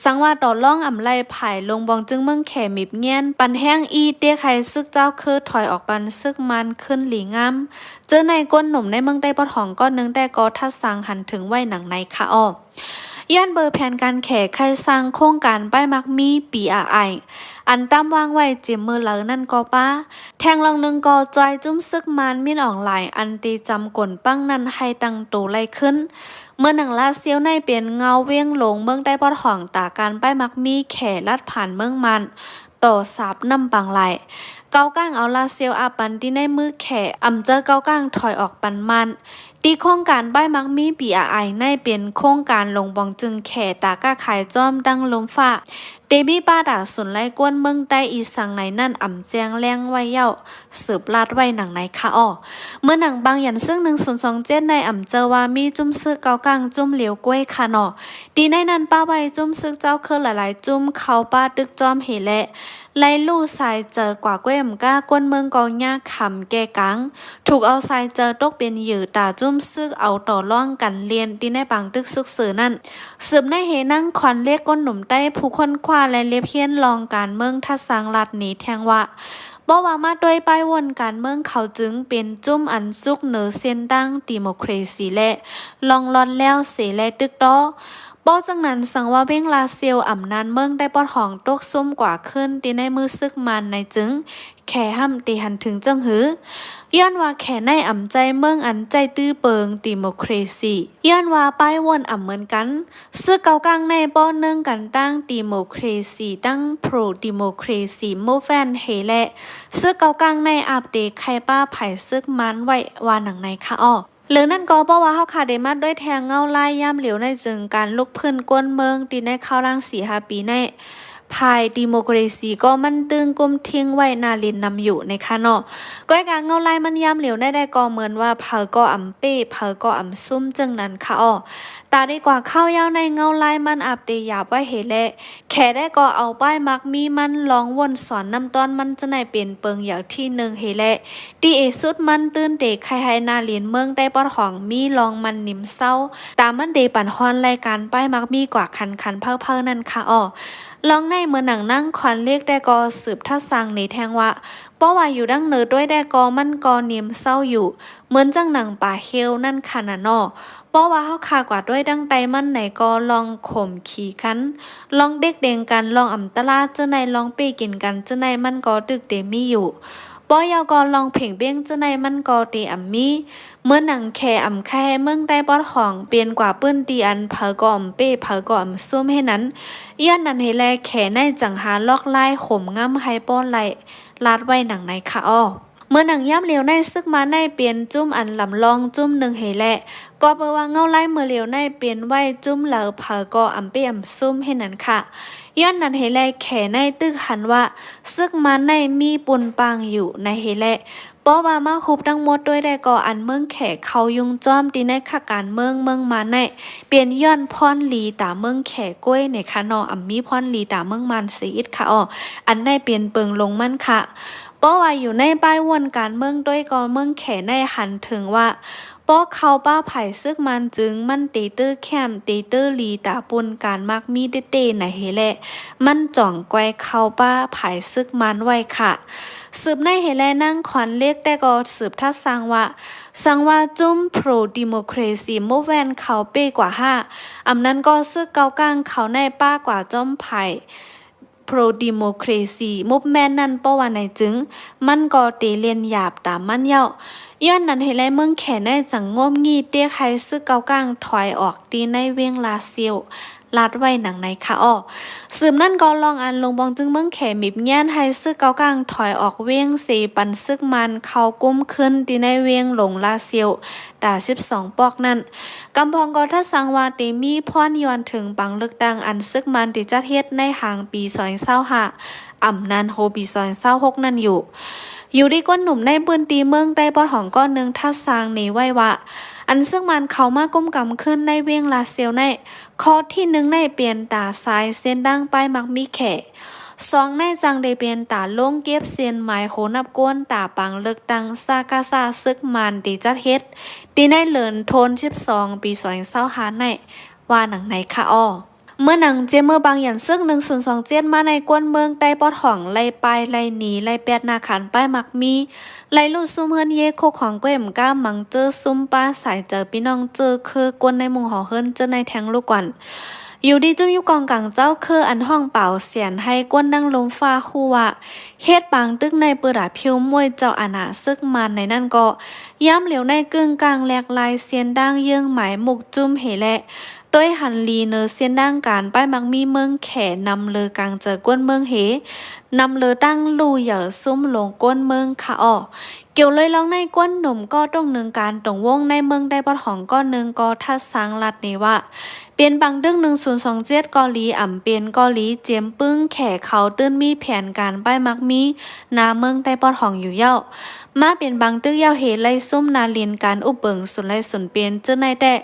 ສັງວ່າຕໍ່ລອງອຳໄລ່ຜາຍລົງບອງຈຶ່ງເມືອງແຂມີບແງນ ປັນແຮງອີເຕກໃຫ້ຊຶກເຈົ້າຄືຖອຍອອກປັນຊຶກມານຂຶ້ນຫຼີງາມ. ເຈີໃນກົ້ນໜຸ່ມໃນເມືອງໃຕ້ປະທ້ອງກ້ອນໜຶ່ງແຕ່ກໍທັດສັງຫັນເຖິງໄວ້ໜັງໃນຄະອໍ. ຍ້ອນເບີແຜນການແຂໄຄສ້າງໂຄງການປ້າຍມັກມີ ປີອາໄອ ອັນຕາມວາງໄວ້ເຈມມື້ເລີນັ້ນກໍປ້າ ແທງລອງໜຶ່ງກໍຈ່ອຍຈຸ້ມຊຶກມານມິນອອງລາຍ ອັນຕີຈຳກົນປັງນັ້ນໃຫ້ຕັ້ງໂຕໄລ່ຂຶ້ນ. ເມືອງໜັງລາຊຽວໃນເປັນເງົາວຽງຫຼົງເມືອງໃຕ້ປະທ້ອງ ຕາການປ້າຍມັກມີແຂລັດຜ່ານເມືອງມານ ຕໍ່ສາບນ້ຳປາງລາຍ ເກົາກາງເອົາລາຊຽວອາປັນທີ່ໃນມືແຂ ອຳເຈີເກົາກາງຖອຍອອກປັນມານ. ທີ່ໂຄງການປ້າຍມັກມີ ປີອາໄອ ໃນເປັນໂຄງການລົງບອງຈຶ່ງແຂຕາຄ້າຂາຍຈອມດັ່ງລົມຟ້າ ເຕມີປ້າຕາສູນໄລ່ກວນເມືອງໃຕ້ອີສັງໃນນັ້ນອຳແຈ້ງແລງໄວ້ເຍົາ ສືບລາດໄວ້ໜັງໃນຄະອໍ. ເມື່ອໜັງບາງຢັນຊຶກໜຶ່ງສູນສອງເຈັດໃນອຳເຈີວ່າມີຈຸ້ມຊຶກເກົາກາງຈຸ້ມຫຼຽວກ້ວຍຄະເນາະ. ທີ່ໃນນັ້ນປ້າໄວ້ຈຸ້ມຊຶກເຈົ້າຄືຫຼາຍໆຈຸ້ມເຂົ້າປ້າຕຶກຈອມເຮແລະ ໄລ່ລູ້ສາຍເຈີກວ່າກ້ວຍອຳກ້າ ກວນເມືອງກໍຍາກຄຳແກ່ກາງ ຖືກເອົາສາຍເຈີຕົກເປັນເຫຍື່ອຕາຈຸ້ມຊຶກເອົາຕໍ່ລອງກັນລຽນທີ່ໃນປາງຕຶກຊຶກເສີນັ້ນ. ສືບໃນເຮນາງຂວັນເລັກ ກົ້ນໜຸ່ມໃຕ້ຜູ້ຄົ້ນຄວ້າ ແລະ ລຽບຮຽນລອງການເມືອງທັດສັງລັດນີ້ແທງວ່າ ບໍ່ວ່າມາດ້ວຍປ້າຍວົນການເມືອງເຂົາຈຶ່ງເປັນຈຸ້ມອັນສຸກເໜີເສັ້ນທາງດີໂມເຄຣຊີ ແລະ ລອງລອດແລ້ວເສແລະຕຶກຕໍ່. ບໍ່ຈັ່ງນັ້ນ ສັງວ່າວຽງລາຊຽວອຳນານເມືອງໄດ້ປອດຫ້ອງຕົກຊຸມກວ່າຂຶ້ນ ທີ່ໃນມືຊຶກມານໃນຈຶ່ງ ແຂຫ້າມເຕຫັນເຖິງເຈີງຫື. ຍ້ອນວ່າແຂໃນອຳໃຈເມືອງອັນໃຈຕື້ເປີງດີໂມເຄຣຊີ ຍ້ອນວ່າປ້າຍວົນອຳເໝືອນກັນ ຊຶກເກົາກາງໃນປ້ອນເນື່ອງກັນຕັ້ງດີໂມເຄຣຊີ ຕັ້ງໂພຣດີໂມເຄຣຊີມູຟເວັນເຮແລະ ຊຶກເກົາກາງໃນອາບເຕໄຄປ້າຜາຍຊຶກມານໄວ້ວ່າໜັງໃນຄະອໍ. ຫຼືນັ້ນກໍເພາະວ່າເຮົາຄາໄດ້ມາດ້ວຍແທງເງົາລາຍຍາມຫຼຽວໃນຈຶ່ງການລຸກຟື້ນກວນເມືອງ ທີ່ໃນຄາວຫຼັງສີ່ຫ້າປີໃນ ຝ່າຍດີໂມເຄຣຊີກໍມັນຕຶງກຸມທິງໄວ້ໜ້າຫຼິ້ນນຳຢູ່ໃນຄະເນາະ. ກ້ອຍກາເງົາລາຍມັນຍາມຫຼຽວໃນໄດ້ກໍເໝືອນວ່າ ໃຜກໍອຳເປ້ ໃຜກໍອຳຊຸມ ຈຶ່ງນັ້ນຄະອໍ. ຕາດີກວ່າຄາວຍາວໃນເງົາລາຍມັນອາບເຕຢາບໄວ້ເຮແລະ ແຂໄດ້ກໍເອົາປ້າຍມັກມີມັນລອງວົນສອນນ້ຳຕ້ອນມັນຈະໄດ້ເປັນເປິງຢາວທີໜຶ່ງເຮແລະ ທີ່ເອສຸດມັນຕື່ນເຕໄຄໄຮນາລິນເມືອງໄດ້ປອດຫ້ອງມີລອງມັນນິມເຊົາ ຕາມັນເດປັນຮອນລາຍການປ້າຍມັກມີກວ່າຄັນໆເພີ້ໆນັ້ນຄະອໍ. ລອງໃນເໝືອນໜັງນາງຂວັນເລັກແຕ່ກໍສືບທັດສັງເນແທງວ່າ ເພາະວ່າຢູ່ດັ່ງເໜີດ້ວຍແຕ່ກໍມັນກໍນິມເຊົາຢູ່ ເໝືອນຈັ່ງໜັງປາເຮວນັ້ນຄະນະເນາະ. ເພາະວ່າເຮົາຄາກວ່າດ້ວຍດັ່ງໃດມັນໃນກໍລອງຂົ່ມຂີກັນ ລອງເດັກເດັງກັນ ລອງອຳຕະລາເຈົ້າໃນ ລອງເປ້ກິນກັນເຈົ້າໃນ ມັນກໍຕຶກເຕມີຢູ່. ບໍ່ເຍົາກໍລອງເພງເບ້ງເຈົ້າໃນ ມັນກໍເຕອຳມີ. ເໝືອນໜັງແຂອຳໄຄໄຮເມືອງໃຕ້ປອດຫ້ອງ ເປັນກວ່າພື້ນທີ່ອັນໃຜກໍອຳເປ້ ໃຜກໍອຳຊຸມເຮັດນັ້ນ ຍ້ອນນັ້ນເຮແລແຂໃນຈັ່ງຫາລອກລາຍໂຂມງຳໃຫ້ປ້ອນໄລ່ ລາດໄວ້ໜັງໃນຄະອໍ. ເມື່ອໜັງຍາມຫຼຽວໃນ ຊຶກມານໃນເປັນຈຸ້ມອັນລຳລອງຈຸ້ມໜຶ່ງເຮແລະ ກໍເປີວ່າເງົາລາຍເມື່ອຫຼຽວໃນເປັນໄວ້ຈຸ້ມເລີ ເຜີກໍອຳເປອຳຊຸມເຮັດນັ້ນຄະ. ຍ້ອນນັ້ນເຮແລ ແຂໃນຕຶກຫັນວ່າ ຊຶກມານໃນມີປຸນປາງຢູ່ໃນເຮແລ ເພາະວ່າມາຮຸບທັງໝົດດ້ວຍແລ້ວກໍ ອັນເມືອງແຂເຂົ້າຍຸ່ງຈ້ອມ ທີ່ໃນຂະການເມືອງ ເມືອງມານໃນ ເປັນຍ້ອນພອນລີຕາເມືອງແຂກ້ວຍໃນຄະເນາະ ອຳມີພອນລີຕາເມືອງມານເສອີກຄະອໍ. ອັນໃນເປັນເປິງລົງມັນຄະ ເພາະວ່າຢູ່ໃນປ້າຍວົນການເມືອງດ້ວຍກໍ ເມືອງແຂໃນຫັນເຖິງວ່າ ເພາະເຂົ້າປ້າໃຜຊຶກມານຈຶ່ງ ມັນເຕເຕີແຄ້ມ ເຕເຕີລີຕາປຸນການມັກມີເຕເຕໃນເຮແລ ມັນຈ່ອງໄກວເຂົ້າປ້າໃຜຊຶກມານໄວ້ຄະ. ສືບໃນເຮແລ ນາງຂວັນເລັກແຕ່ກໍສືບທັດສັງວ່າ ສັງວ່າຈຸ້ມ Pro Democracy Movement ເຂົາເປ້ກວ່າຫາ ອຳນັ້ນກໍຊຶກເກົ້າກ້າງເຂົາໃນປ້າກວ່າຈ້ອມໃຜ Pro Democracy Movement ນັ້ນ ເພາະວ່າໃນຈຶ່ງ ມັນກໍເຕເລ່ນຢາບຕາມມັນເຍົາະ. ຍ້ອນນັ້ນເຮແລ ເມືອງແຂໃນຈັ່ງງົບງີດເຕກໃຫ້ຊຶກເກົ້າກ້າງຖອຍອອກ ທີ່ໃນເວງລາຊຽວ ລາດໄວ້ໜັງໃນຄະອໍ. ສືບນັ້ນກໍລອງອັນຫຼົງປອງຈຶ່ງເມືອງແຂມີບຍານໃຫ້ຊຶກເກົ້າກ້າງຖອຍອອກເວງເສ ປັນຊຶກມານເຂົ້າກຸ້ມຄືນທີ່ໃນເວງຫຼວງລາຊຽວ ຕາສິບສອງປອກນັ້ນ. ກຳພອງກໍທັດສັງວ່າເຕມີພອນຍ້ອນເຖິງບັງເລືອກຕັ້ງອັນຊຶກມານເຕຈັດເຮັດໃນຫາງປີສອງພັນຊາວຫ້າ ອຳນັ້ນໂຮປີສອງພັນຊາວຫົກນັ້ນຢູ່. ຢູ່ດີກວ່າໜຸ່ມໃນພື້ນທີ່ເມືອງໃຕ້ປອດຫ້ອງກ້ອນໜຶ່ງທັດສັງນີ້ໄວ້ວ່າ ອັນຊຶກມານເຂົ້າມາກຸ້ມກຳຄືນໃນເວງລາຊຽວໃນ ຂໍ້ທີໜຶ່ງໃນເປັນຕາຊາຍເສັ້ນທາງປ້າຍມັກມີແຂ ສອງໃນຈັ່ງໄດ້ເປັນຕາລົງເກັບເສັ້ນໝາຍໂຫນັບຄົນຕາປາງເລືອກຕັ້ງ ສກສ ຊຶກມານທີ່ຈັດເຮັດ ທີ່ໃນເດືອນໂທນສິບສອງ ປີສອງພັນຊາວຫ້າໃນ ວ່າໜັງໃນຄະອໍ. ເມື່ອໜັງເຈເມີບາງຢັນຊຶກໜຶ່ງສູນສອງເຈັດມາໃນ ກວນເມືອງໃຕ້ປອດຫ້ອງໄລ່ປ້າຍໄລ່ໜີໄລ່ແປດໜ້າຄານປ້າຍມັກມີ ໄລ່ລູດຊຸມເຮືອນເຢໂຄຂອງແກ້ມກ້າມມັງເຈີ້ຊຸມປ້າສາຍເຈີພີ່ນ້ອງເຈີ້ເຄີກວນໃນມຸງຫໍເຮືອນເຈີ້ໃນແທງລູກກວນ ຢູ່ດີຈຸ້ມຍຸບກອງກາງເຈົ້າເຄີອັນຫ້ອງປາວສຽນໃຫ້ກວນດັ່ງລົມຟ້າຮູ້ວ່າ ເຮັດປາງຕຶກໃນປືດາຜິວມວຍເຈົ້າອານາຊຶກມານໃນນັ້ນກໍ ຍາມຫຼຽວໃນກຶ່ງກາງແຫຼກລາຍເສັ້ນທາງເຍືອງໝາຍມຸກຈຸ້ມເຮແລະ ໂດຍຫັນລີເນີເສັ້ນທາງການປ້າຍມັກມີເມືອງແຂນຳເລີກາງເຈີກວນເມືອງເຮ ນຳເລີຕັ້ງລູ່ເຫຍີຊຸມລົງກວນເມືອງຄະອໍ. ກ່ຽວເລີຍລອງໃນກວນໜຸ່ມກໍຕົງໜຶ່ງການຕົງວົງໃນເມືອງໃຕ້ປອດຫ້ອງກໍໜຶ່ງກໍທັດສັງລັດນີ້ວ່າ ເປັນບັງດຶກໜຶ່ງສູນສອງເຈັດກໍດີ ອຳເປັນກໍດີ ເຈມປຶ້ງແຂເຂົາຕື່ນມີແຜນການປ້າຍມັກມີນາເມືອງໃຕ້ປອດຫ້ອງຢູ່ເຍົາະ ມາເປັນບັງຕຶກເຍົາະເຮໄລ່ຊຸມນາລິນການອຸບເບິ່ງສູນໄລ່ສູນເປັນເຈີໃນແຕ່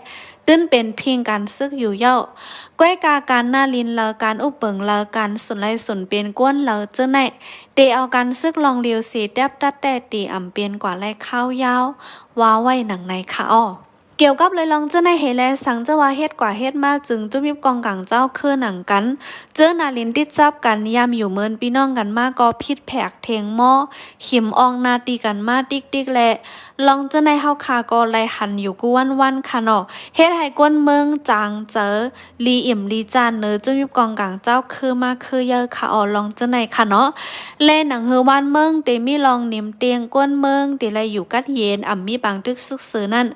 ຕື່ນເປັນພິງການຊຶກຢູ່ເຍົາະ ກ້ວຍກາການນາລິນລາວ ການອຸບເບິ່ງລາວ ການສູນໄລ່ສູນເປັນກວນລາວເຈີໃນ ເຕເອົາການຊຶກລອງລຽວເສແຕັບຕັດແຕ່ເຕອຳເປັນກວ່າໄລຄາວຍາວ ວ່າໄວ້ໜັງໃນຄະອໍ. ກ່ຽວກັບເລີຍລອງເຈີໃນເຮແລ ສັງເຈີວ່າເຮັດກວ່າເຮັດມາຈຶ່ງຈຸ້ມຍິບກອງກາງເຈົ້າຄືໜັງກັນ ເຈີນາລິນຕິດຈັບກັນ ຍາມຢູ່ເມີນພີ່ນ້ອງກັນມາກໍຜິດແຜກເທັງໝໍ ຫິມອອງໜ້າຕີກັນມາຕິກໆ ແລະ ລອງເຈີໃນເຮົາຄາກໍໄດ້ຫັນຢູ່ກູ່ວັນໆ ຄະເນາະ ເຮັດໃຫ້ກວນເມືອງຈາງເຈີ ລີອີ່ມລີຈານເນີ ຈຸ້ມຍິບກອງກາງເຈົ້າຄືມາຄືເຢີຄະອໍ ລອງເຈີໃນຄະເນາະ ແລະ ໜັງຮືບ້ານເມືອງເຕມີລອງໜິມຕຽງ ກວນເມືອງເຕໄດ້ຢູ່ກັດເຢັນ ອຳມີບາງຕຶກຊຶກເສີນັ້ນ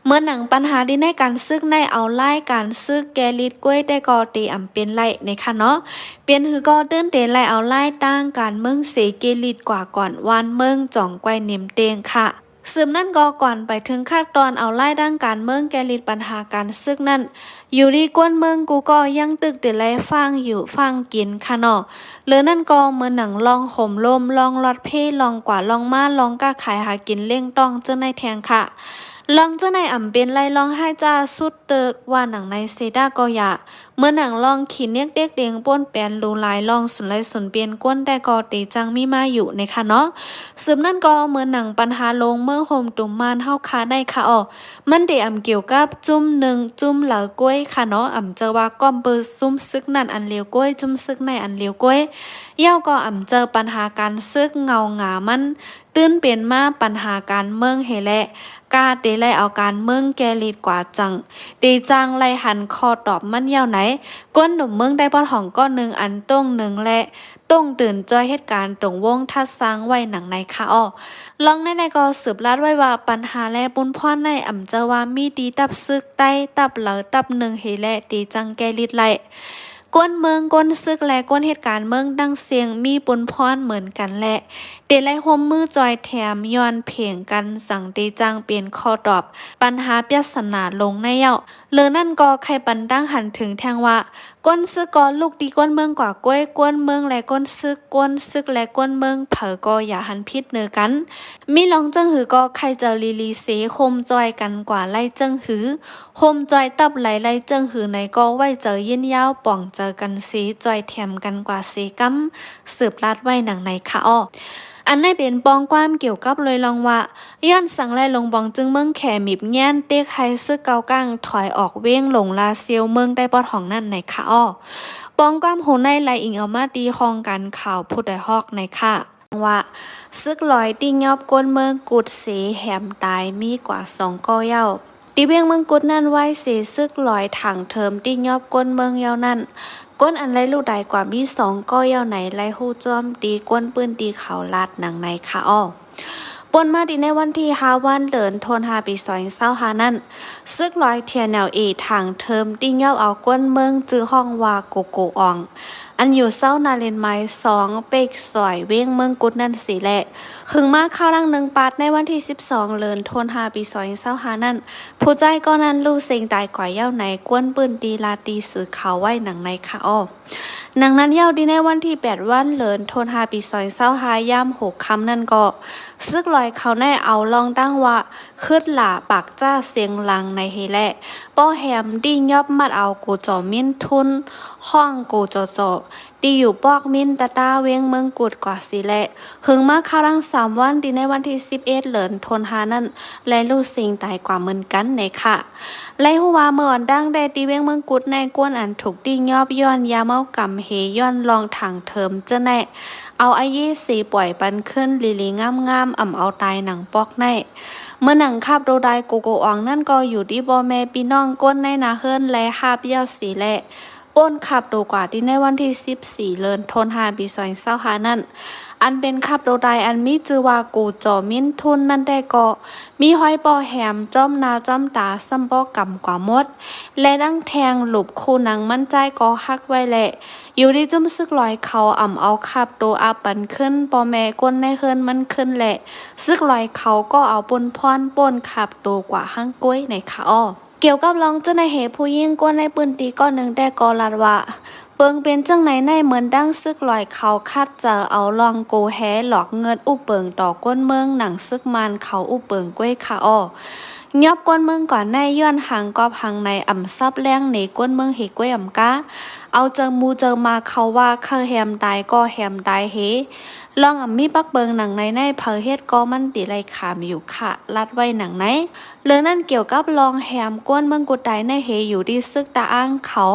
ເມີນໜັງປັນຫາດີໃນການຊຶກໃນເອົາລາຍການຊຶກແກ່ລິດກ້ວຍແຕ່ກໍເຕອຳເປັນໄລໃນຄະເນາະ ເປັນຫືກໍຕື່ນເຕໄລເອົາລາຍຕ່າງການເມືອງເສເກລິດກວ່າກ່ອນ ວານເມືອງຈອງໄກວໜິມຕຽງຄະ. ສືບນັ້ນກໍກ່ອນໄປເຖິງຂັ້ນຕອນເອົາລາຍທາງການເມືອງແກ່ລິດບັນຫາການຊຶກນັ້ນ ຢູ່ດີກວນເມືອງກູ່ກໍຍັງຕຶກເຕໄລຟາງຢູ່ຟາງກິນຄະເນາະ ເລີນັ້ນກໍເມີນໜັງລອງໂຮມລົມ ລອງລອດເພ ລອງກວາດລອງມາ ລອງຄ້າຂາຍຫາກິນລ້ຽງຕ້ອງເຈີໃນແທງຄະ ລອງເຈີໃນອຳເປັນໄລລອງຮ້າຍຈ້າສຸດເຕີກວ່າໜັງໃນເຊດາກໍຢາ ເມີນໜັງລອງຂີ້ເນັກເດັກເດັງປົນແປນຫຼູຫຼາຍລອງສຸນໄລສຸນເປັນກວນແຕ່ກໍເຕຈັ່ງມີມາຢູ່ໃນຄະເນາະ ສືບນັ້ນກໍເມີນໜັງປັນຫາລົງເມືອງໂຮມຕຸມມານເຮົາຄາໄດ້ຄະອໍ ມັນເຕອຳກ່ຽວກັບຈຸ້ມໜຶ່ງຈຸ້ມລາວກ້ວຍຄະເນາະ ອຳເຈີວ່າກ້ອມເປີຊຸມຊຶກນັ້ນອັນລຽວກ້ວຍ ຈຸ້ມຊຶກໃນອັນລຽວກ້ວຍ ເຍົາກໍອຳເຈີປັນຫາການຊຶກເງົາງາມັນ ຕື່ນເປັນມາປັນຫາການເມືອງເຮແລະ ກາເຕໄລເອົາການເມືອງແກ່ລິດກວ່າຈັ່ງ ເຕຈັ່ງໄລຫັນຂໍ້ຕອບມັນເຍົາໃນ ກວນໜຸ່ມເມືອງໄດ້ປອດຫ້ອງກ້ອນໜຶ່ງອັນຕົງໜຶ່ງ ແລະ ຕົງຕື່ນຈ່ອຍເຮັດການຕົງວົງທັດສັງໄວ້ໜັງໃນຄະອໍ ລອງໃນໃນກໍສືບລາດໄວ້ວ່າ ປັນຫາແລະປຸນພອນໃນອຳເຈີວ່າມີຕີຕັບຊຶກໃຕ້ ຕັບລາວຕັບໜຶ່ງເຮແລະ ເຕຈັ່ງແກ່ລິດໄລ ກົນເມືອງ, ກົນເສິກ ແລະ ກົນເຮັດການເມືອງທັງເສັງ ມີປຸນພອນເໝືອນກັນ ແລະ ເດໄດ້ຮ່ວມມືຈອຍແຖມ ຍ້ອນເພງກັນ ຈັ່ງເດຈັ່ງເປັນຂໍ້ຕອບບັນຫາປຽດສະໜາລົງໃນເຫຍົາ. ເລີນັ້ນກໍໄຂປັນຕັ້ງຫັນເຖິງແທ່ງວ່າ ກົນເສິກກໍລຸກຕີກົນເມືອງກວ່າກ້ວຍ, ກົນເມືອງ ແລະ ກົນເສິກ, ກົນເສິກ ແລະ ກົນເມືອງ ໃຜກໍຢ່າຫັນຜິດເໜືອກັນ. ມີລອງເຈີງຫືກໍໄຂເຈີລີລີເຊ, ໂຮມຈອຍກັນກວ່າໄລ່ເຈີງຫື, ໂຮມຈອຍຕັບໄຫຼໄລ່ເຈີງຫືໃນກໍໄວ້ເຈີຍິນຍາວ, ປອງເຈີກັນເຊ, ຈອຍແຖມກັນກວ່າເຊກຳ, ສືບລາດໄວ້ໜັງໃນຄະອໍ. ອັນໃນເປັນປ້ອງຄວາມກ່ຽວກັບໂດຍລອງວ່າ ຍ້ອນສັງແລະຫຼົງບອງຈຶ່ງເມືອງແຂມີບແຍນ ເຕກໃຫ້ເສິກເກົ້າກ້າງຖອຍອອກເວງ ຫຼົງລາຊຽວເມືອງໄດ້ປອດຫ້ອງນັ້ນໃນຄະອໍ. ປ້ອງຄວາມໂຫໃນໄລ່ອີງເອົາມາຕີຫ້ອງການຂ່າວຜູ້ໃດຮອກໃນຄະ ວ່າ ເສິກລອຍຕີຫຍອບກົນເມືອງກຸດເສແຮມຕາຍມີກວ່າສອງກໍເຍົາ. ທີ່ວຽງເມືອງກຸດນັ້ນ ໄວ້ເສເສິກລອຍທາງເທີມຕີຫຍອບກົນເມືອງເຍົານັ້ນ ກົນອັນໄດ້ລູກຕາຍກວ່າມີສອງກໍເຍົາໃນ ໄດ້ຮູ້ຈ້ອມທີ່ຄົນພື້ນທີ່ເຂົາລາດໜັງໃນຄະອໍ. ປົນມາທີ່ໃນວັນທີຫ້າວັນເດືອນໂທນຫ້າປີສອງພັນຊາວຫ້ານັ້ນ ເສິກລອຍ ທີເອັນແອລເອ ທາງເທີມຕີຫຍອບເອົາກົນເມືອງ ຊື່ຫ້ອງວ່າ ໂກໂກອອງ ອັນຢູ່ເຊົາໜ້າເລນໄມສອງ ເປັກຊອຍ ວຽງເມືອງກຸດນັ້ນເສແລະ ຫຶງມາຄາວຫຼັງໜຶ່ງປາດໃນວັນທີສິບສອງເດືອນໂທນຫ້າປີສອງພັນຊາວຫ້ານັ້ນ ຜູ້ຊາຍກໍນັ້ນລູກເສັງຕາຍກວ່າເຍົາໃນ ຄົນພື້ນທີ່ລາດທີ່ສື່ຂ່າວໄວ້ໜັງໃນຄະອໍ. ໜັງນັ້ນເຍົາທີ່ໃນວັນທີແປດວັນເດືອນໂທນຫ້າປີສອງພັນຊາວຫ້າ ຍາມຫົກຄ່ຳນັ້ນກໍ ເສິກລອຍເຂົາໄດ້ເອົາລອງຕັ້ງວ່າ ຄຶດຫຼາປາກຈ້າເສັງຫຼັງໃນເຮແລະ ປ້ອແຮມຕີຫຍອບມັດເອົາໂກຈໍມິນທຸນ ຫ້ອງໂກຈໍຈໍ ທີ່ຢູ່ປອກມິນຕາຕາ ວຽງເມືອງກຸດກວ່າເສແລະ ຫຶງມາຄາວຫຼັງສາມວັນ ທີ່ໃນວັນທີສິບເອັດເດືອນໂທນຫ້ານັ້ນ ແລະ ລູກເສັງຕາຍກວ່າເໝືອນກັນໃນຄະ. ໄດ້ຮູ້ວ່າເມື່ອອອນຕັ້ງແຕ່ທີ່ວຽງເມືອງກຸດໃນ ຄົນອັນຖືກຕີຫຍອບຍ້ອນຢາເມົາກຳເຮ ຍ້ອນລອງທາງເທີມເຈີແນະ ເອົາອາເຢເສປ່ອຍປັນຄືນລີລີງາມໆ ອຳເອົາຕາຍໜັງປອກໃນ. ເມື່ອໜັງຄາບໂຕຕາຍໂກໂກອອງນັ້ນ ກໍຢູ່ທີ່ພໍ່ແມ່ພີ່ນ້ອງຄົນໃນໜ້າເຮືອນ ແລະ ຫາບເຍົາເສແລະ ໂອນຄາບໂຕກວ່າທີ່ໃນວັນທີສິບສີ່ເດືອນໂທນຫ້າປີສອງພັນຊາວຫ້ານັ້ນ ອັນເປັນຄາບໂຕຕາຍອັນມີຊື່ວ່າ ໂກຈໍມິນທຸນນັ້ນແຕ່ກໍ ມີຮອຍປ້ອແຮມຈ້ອມໜ້າຈ້ອມຕາ ຊ້ຳປ້ອກຳກວ່າໝົດ ແລະ ດັ່ງແທ່ງຫຼຸບຄູ່ໜັງມັນຈາຍກໍຫັກໄວ້ແລະ ຢູ່ທີ່ຈຸ້ມເສິກລອຍເຂົາອຳເອົາຄາບໂຕອາບປັນຄືນພໍ່ແມ່ຄົນໃນເຮືອນມັນຄືນ ແລະ ເສິກລອຍເຂົາກໍເອົາປຸນພອນໂປ້ນຄາບໂຕກວ່າຫ້າງກ້ວຍໃນຄະອໍ. ກ່ຽວກັບລອງເຈົ້ານາຍເຮຜູ້ຍິງຄົນໃນພື້ນທີ່ກ້ອນໜຶ່ງແຕ່ກໍລາດວ່າ ເບິ່ງເປັນຈັ່ງໃດໃນເໝືອນດັ່ງເສິກລອຍເຂົາຄັດຈະເອົາລອງໂກແຮຫຼອກເງິນອຸບເປິງຕໍ່ຄົນເມືອງໜັງເສິກມານເຂົາອຸບເປິງກ້ວຍຄະອໍ. ຍອບຄົນເມືອງກ່ອນໃນຍ້ອນຫາງກອບຫາງໃນອຳສັບແລງເນຄົນເມືອງເຮກ້ວຍອຳກາ ເອົາເຈີໝູເຈີໝາເຂົາວ່າ ໃຜແຮມຕາຍກໍແຮມຕາຍເຮ ລອງອຳມີປັກເບິ່ງໜັງໃນໃນ ໃຜເຮັດກໍມັນຕິໄລ່ຂາມຢູ່ຄະ ລາດໄວ້ໜັງໃນ. ເລື່ອງນັ້ນກ່ຽວກັບລອງແຮມຄົນເມືອງກຸດຕາຍໃນເຮ ຢູ່ທີ່ເສິກຕາອ່າງເຂົາ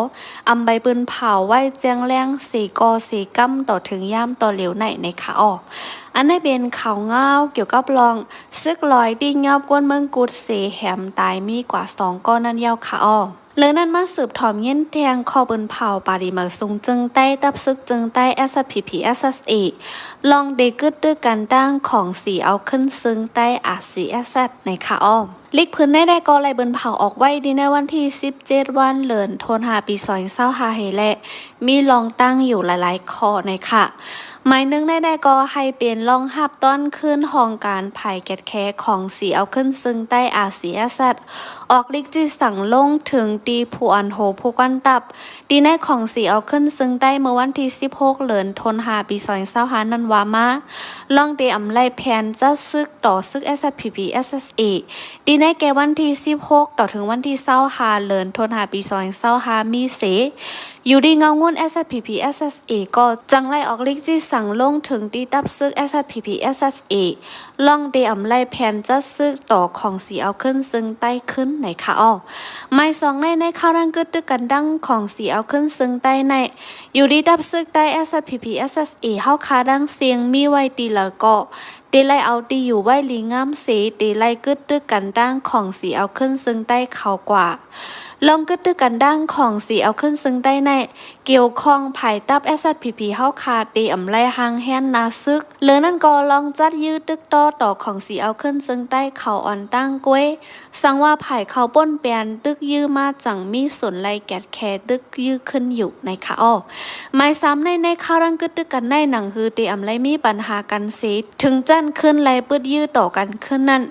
ອຳໃບປືນເຜົາໄວ້ແຈ້ງແລງເສກໍເສກຳຕໍ່ເຖິງຍາມຕໍ່ຫຼຽວໃນໃນຄະອໍ. ອັນໃດເປັນຂ່າວງາວກ່ຽວກັບລອງເສິກລອຍຕີຫຍອບຄົນເມືອງກຸດເສແຮມຕາຍມີກວ່າສອງກໍນັ້ນເຍົາຄະອໍ. ເລື່ອງນັ້ນມາສືບຖອມຍິນແທ່ງຂໍ້ປືນເຜົາປາດີໝາຍສູງເຈີງໃຕ້ ຕັບເສິກເຈີງໃຕ້ ເອສເອສພີພີ ເອສເອສເອ ລອງເດກຶດຕຶກກັນຕັ້ງຂອງສີເອົາຂຶ້ນເຊີງໃຕ້ ອາຣ໌ຊີເອສເອສ ໃນຄະອໍ. ລິກພື້ນໃນໄດ້ກໍໄດ້ປືນເຜົາອອກໄວ້ທີ່ໃນວັນທີສິບເຈັດວັນເດືອນໂທນຫ້າປີສອງພັນຊາວຫ້າເຮແລະ ມີລອງຕັ້ງຢູ່ຫຼາຍໆຂໍ້ໃນຄະ. ໝາຍໜຶ່ງໃນໄດ້ກໍໃຫ້ເປັນລອງຮັບຕ້ອນຄືນຫ້ອງການຝ່າຍແກດແຄຂອງສີເອົາຂຶ້ນເຊີງໃຕ້ ອາຣ໌ຊີເອສເອສ ອອກລິກຈີ່ສັ່ງລົງເຖິງຕີຜູ້ອັນໂຮຜູ້ກວນຕັບ ທີ່ໃນຂອງສີເອົາຂຶ້ນເຊີງໃຕ້ເມື່ອວັນທີສິບຫົກເດືອນໂທນຫ້າປີສອງພັນຊາວຫ້ານັ້ນວ່າມາ ລອງເຕອຳໄລ່ແຜນຈັດເສິກຕໍ່ເສິກ ເອສເອສພີພີ ເອສເອສເອ ທີ່ໃນແກ່ວັນທີສິບຫົກຕໍ່ເຖິງວັນທີຊາວຫ້າເດືອນໂທນຫ້າປີສອງພັນຊາວຫ້າມີເສ ຢູ່ດີເງົາງຸ່ນ ເອສເອສພີພີ ເອສເອສເອ ກໍຈັ່ງໄລ່ອອກລິກຈີ່ສັ່ງລົງເຖິງຕີຕັບເສິກ ເອສເອສພີພີ ເອສເອສເອ ລອງເຕອຳໄລ່ແຜນຈັດເສິກຕໍ່ຂອງສີເອົາຂຶ້ນເຊີງໃຕ້ຂຶ້ນໃນຄະອໍ. ໝາຍສອງໃນ ໃນຂ່າວທາງກຶດຕຶກກັນຕັ້ງຂອງສີເອົາຂຶ້ນເຊີງໃຕ້ໃນ ຢູ່ດີຕັບເສິກໃຕ້ ເອສເອສພີພີ ເອສເອສເອ ເຮົາຄາດັ່ງເຊງມີໄວ້ຕີລະເກາະ ເຕໄລ່ເອົາຕີຢູ່ໄວ້ລີງາມເສ ເຕໄລ່ກຶດຕຶກກັນຕັ້ງຂອງສີເອົາຂຶ້ນເຊີງໃຕ້ເຂົາກວ່າ ລອງກຶດຕຶກກັນດ້ານຂອງສີເອົາຂຶ້ນເຊິ່ງໃຕ້ໃນ ກ່ຽວຂ້ອງພາຍໃຕ້ ເອສເອສພີພີ ເຮົາຄາເຕອຳໄລຫ່າງແຮນນາຊຶກ ເລີນັ້ນກໍລອງຈັດຢື້ຕຶກຕໍ່ ຕໍ່ຂອງສີເອົາຂຶ້ນເຊິ່ງໃຕ້ເຂົາອ່ອນຕັ້ງກວຍ ສັງວ່າພາຍເຂົາປົນແປນຕຶກຢື້ມາ ຈັ່ງມີສູນໄລ່ແກດແຄຕຶກຢື້ຂຶ້ນຢູ່ໃນຄະອໍ. ໝາຍສາມໃນ ໃນຄາວດັງກຶດຕຶກກັນໃນ ໜັງຮືເຕອຳໄລມີບັນຫາກັນເສ ເຖິງຈັ່ງຂຶ້ນໄລ່ປຶດຢື້ຕໍ່ກັນຂຶ້ນນັ້ນ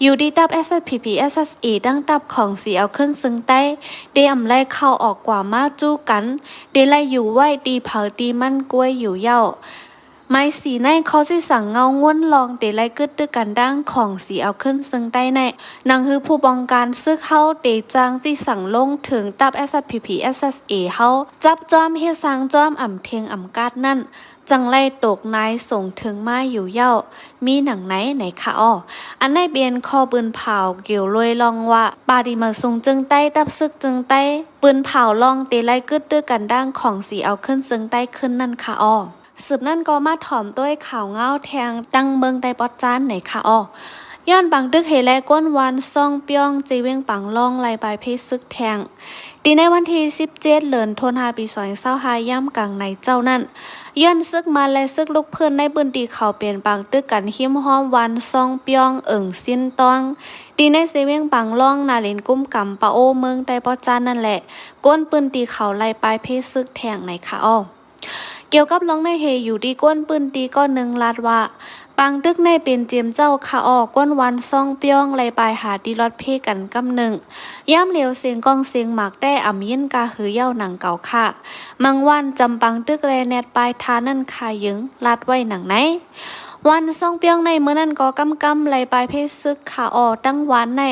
ຢູ່ທີ່ຕັບ ເອສເອສພີພີ ເອສເອສເອ ທັງຕັບຂອງສີເອົາຂຶ້ນເຊິ່ງໃຕ້ ເຕອຳໄລເຂົ້າອອກກວ່າມາຈູ້ກັນ ເຕໄລ່ຢູ່ໄວ້ທີ່ເຜີທີ່ມັນກວຍຢູ່ເຍົາ. ໝາຍສີ່ໃນ ເຂົາຊິສັງເງົາງຸນລອງເຕໄລ່ກຶດຕຶກກັນດ້ານຂອງສີເອົາຂຶ້ນເຊິ່ງໃຕ້ໃນ ໜັງຮືຜູ້ປ້ອງກັນຊຶກເຮົາເຕຈ້າງຊິສັງລົງເຖິງຕັບ ເອສເອສພີພີ ເອສເອສເອ ເຮົາ ຈັບຈ້ອມເຮັດສ້າງຈ້ອມອຳເທັງອຳກາດນັ້ນ ຈັ່ງໄລ່ຕົກນາຍສົ່ງເຖິງມາຢູ່ເຍົາ ມີໜັງໃນໃນຄະອໍ. ອັນໃນເປັນຂໍ້ປືນເຜົາກ່ຽວລວຍລອງວ່າ ປາດີມາຊຸງເຈິງໃຕ້ ຕັບຊຶກເຈິງໃຕ້ ປືນເຜົາລອງເຕໄລ່ກຶດຕຶກກັນດ້ານຂອງສີເອົາຂຶ້ນເຊິ່ງໃຕ້ຂຶ້ນນັ້ນຄະອໍ. ສືບນັ້ນກໍມາຖອມດ້ວຍຂ່າວງາວແທງຕັ້ງເມືອງໃຕ້ປອດຈານໃນຄະອໍ. ຍ້ອນປາງຕຶກເຮແລະ ກວນວັນຊອງປຽງ ເຈວຽງປາງລອງ ໄລ່ປາຍເພຊຶກແທງ ທີ່ໃນວັນທີສິບເຈັດ ເດືອນທັນວາ ປີສອງພັນຊາວຫ້າ ຍາມກາງໃນເຈົ້ານັ້ນ ຍ້ອນຊຶກມານ ແລະ ຊຶກລຸກພື້ນໃນພື້ນທີ່ເຂົາເປັນປາງຕຶກກັນ ຮິມຮ່ອມວັນຊອງປຽງ ເອີງຊິນຕອງ ທີ່ໃນເຊວຽງປາງລອງ ນາລິນກຸມກຳປາໂອ ເມືອງໃຕ້ປອດຈານນັ້ນແຫຼະ ຄົນພື້ນທີ່ເຂົາໄລ່ປາຍເພຊຶກແທງໃນຄະອໍ. ກ່ຽວກັບລອງໃນເຮ ຢູ່ທີ່ຄົນພື້ນທີ່ກ້ອນໜຶ່ງລາດວ່າ ປາງຕຶກໃນເປັນເຈມເຈົ້າຄະອໍ ກວນວັນຊອງປຽງ ໄລ່ປາຍຫາທີ່ລອດເພກັນກຳໜຶ່ງ ຍາມຫຼຽວສຽງກ້ອງສຽງໝາກແຕ້ອຳຍິນກະຫືເຍົາໜັງເກົ່າຄະ ມັງວັນຈຳປາງຕຶກແລແນດປາຍທານັ້ນຄາຍຶງ ລາດໄວ້ໜັງໃນ. ວັນຊອງປຽງໃນມື້ນັ້ນກໍກຳກຳໄລ່ປາຍເພຊຶກຄະອໍ ຕັ້ງວັນໃນ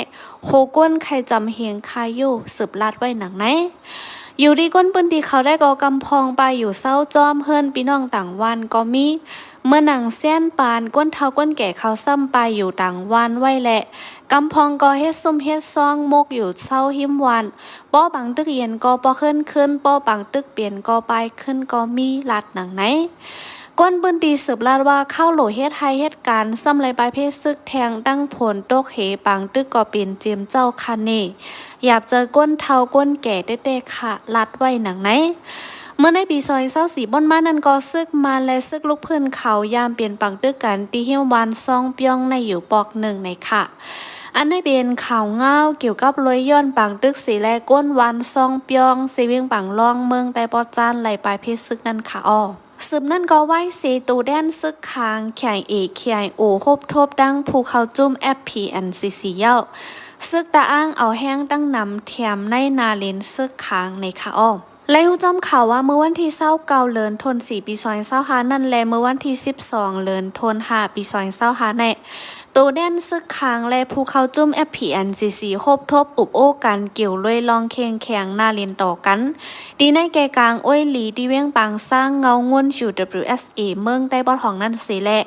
ໂຫ ຄົນໄຄຈຳເຮງຄາຢູ່ ສືບລາດໄວ້ໜັງໃນ. ຢູ່ທີ່ຄົນພື້ນທີ່ເຂົາໄດ້ກໍກຳພອງປາຍຢູ່ເຊົາຈອມເຮືອນພີ່ນ້ອງຕ່າງວັນກໍມີ ເໝືອນໜັງແຊນປານ ຄົນເຖົ້າຄົນແກ່ເຂົາຊ້ຳປາຍຢູ່ຕ່າງວັນໄວ້ແລະ ກຳພອງກໍເຮັດຊຸ່ມເຮັດຊ່ອງໝົກຢູ່ເຊົາຮິມວັນ ພໍປາງຕຶກເຢັນກໍບໍ່ເຮືອນຂຶ້ນ ພໍປາງຕຶກເປັນກໍປາຍຂຶ້ນກໍມີ ລາດໜັງໃນ. ຄົນພື້ນທີ່ສືບລາດວ່າ ເຂົາໂຫຼເຮັດໄຮ່ເຮັດການ ຊ້ຳໄລ່ປາຍເພຊຶກແທງ ຕັ້ງຝົນຕົກເຮ ປາງຕຶກກໍເປັນເຈມເຈົ້າຄະເນ ຢາບເຈີຄົນເຖົ້າຄົນແກ່ແຕ່ໆຄະ ລາດໄວ້ໜັງໃນ. ເມື່ອໃນປີສອງພັນຊາວສີ່ ບ່ອນມານັ້ນກໍຊຶກມານ ແລະ ຊຶກລຸກພື້ນເຂົາ ຍາມເປັນປາງຕຶກກັນ ທີ່ຮິມວັນຊອງປຽງໃນຢູ່ປອກໜຶ່ງໃນຄະ. ອັນໃນເປັນຂ່າວງາວກ່ຽວກັບລວຍຍ້ອນປາງຕຶກເສ ແລະ ກວນວັນຊອງປຽງ ເຊວຽງປາງລອງ ເມືອງໃຕ້ປອດຈານ ໄລ່ປາຍເພຊຶກນັ້ນຄະອໍ. ສືບນັ້ນກໍໄວເສ ໂຕແດນຊຶກຂາງ ເຄໄອເອ ເຄໄອໂອ ຮົບທົບທັງຜູ້ເຂົ້າຈຸ້ມ ເອັຟພີເອັນຊີຊີ ເຍົາ ຊຶກຕາອ້າງເອົາແຮງຕັ້ງນຳແຖມໃນນາລິນຊຶກຂາງໃນຄະອໍ. ໄລ່ຮູ້ຈ້ອມຂ່າວວ່າ ເມື່ອວັນທີຊາວເກົ້າ ເດືອນທັນວາ ປີສອງພັນຊາວຫ້ານັ້ນ ແລະ ເມື່ອວັນທີສິບສອງ ເດືອນທັນວາ ປີສອງພັນຊາວຫ້າໃນ ໂຕແດນຊຶກຂາງ ແລະ ຜູ້ເຂົ້າຈຸ້ມ ເອັຟພີເອັນຊີຊີ ຮົບທົບອຸບໂອ້ກັນ ກ່ຽວລວຍລອງເຄັ່ງແຂງນາລິນຕໍ່ກັນ ທີ່ໃນແກ່ກາງໂອ້ຍຫຼີ ທີ່ວຽງປາງຊ້າງ ເງົາງຸນ ຢູດັບເບິນຢູເອັສເອ ເມືອງໃຕ້ປອດຫ້ອງນັ້ນເສແລະ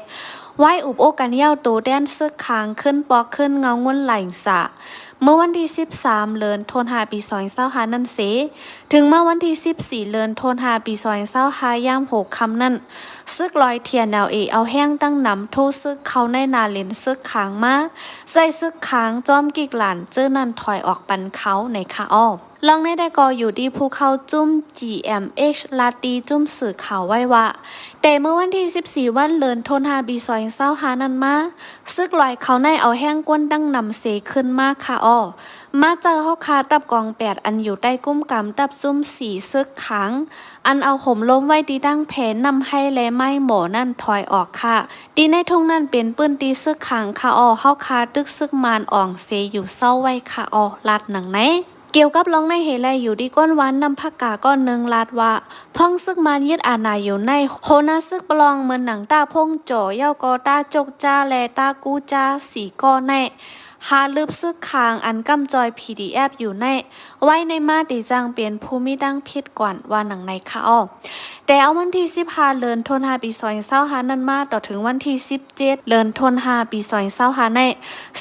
ໄວ້ອຸບໂອ້ກັນເຍົາ ໂຕແດນຊຶກຂາງຂຶ້ນປອກຂຶ້ນເງົາງຸນໄຫຼສາ ເມື່ອວັນທີສິບສາມ ເດືອນທັນວາ ປີສອງພັນຊາວຫ້ານັ້ນເສ ເຖິງມາວັນທີສິບສີ່ ເດືອນທັນວາ ປີສອງພັນຊາວຫ້າ ຍາມຫົກຄ່ຳນັ້ນ ຊຶກລອຍ ທີເອັນແອລເອ ເອົາແຮງຕັ້ງນຳໂທຊຶກເຂົ້າໃນນາລິນຊຶກຂາງມາ ໃຊ້ຊຶກຂາງຈອມກິກຫຼານເຈີນັ້ນຖອຍອອກປັນເຂົາໃນຄະອໍ. ລອງໃນໄດ້ກໍຢູ່ທີ່ຜູ້ເຂົ້າຈຸ້ມ ຈີເອັມເອັກ ລາດທີ່ຈຸ້ມສື່ຂ່າວໄວ້ວ່າ ແຕ່ເມື່ອວັນທີສິບສີ່ ວັນ ເດືອນທັນວາ ປີສອງພັນຊາວຫ້ານັ້ນມາ ຊຶກລອຍເຂົາໃນເອົາແຮງກວນຕັ້ງນຳເສຂຶ້ນມາຄະອໍ ມາເຈີເຮົາຄາຕັບກອງແປດ ອັນຢູ່ໃຕ້ກຸ້ມກຳຕັບຊຸ່ມສີ່ຊຶກຂາງ ອັນເອົາໂຫມລົມໄວ້ທີ່ຕັ້ງແພນ້ຳໄຮ ແລະ ໄມ້ໝໍນັ້ນຖອຍອອກຄະ ທີ່ໃນທົ່ງນັ້ນເປັນພື້ນທີ່ຊຶກຂາງຄະອໍ ເຮົາຄາຕຶກຊຶກມານອອງເສຢູ່ເຊົາໄວ້ຄະອໍ ລາດໜັງໃນ. ກ່ຽວກັບລອງໃນເຮແລ ຢູ່ທີ່ກ້ອນວັນນ້ຳພະກາ ກໍໜຶ່ງລາດວ່າ ພອງຊຶກມານຍຶດອານາຢູ່ໃນ ໂຮໜ້າຊຶກປະລອງເໝືອນໜັງ ຕ້າພົງຈໍ ເຍົາກໍຕ້າຈົກຈາ ແລະ ຕ້າກູຈາ ສີ່ກໍໃນ ຫາລຶບຊຶກຂາງອັນກຳຈ່ອຍ ພີດີເອັຟ ຢູ່ໃນ ໄວ້ໃນມາຕິຈັ່ງເປັນຜູ້ມີຕັ້ງຜິດກ່ອນ ວ່າໜັງໃນຄະອໍ. ແຕ່ເອົາວັນທີສິບຫ້າ ເດືອນທັນວາ ປີສອງພັນຊາວຫ້ານັ້ນມາ ຕໍ່ເຖິງວັນທີສິບເຈັດ ເດືອນທັນວາ ປີສອງພັນຊາວຫ້າໃນ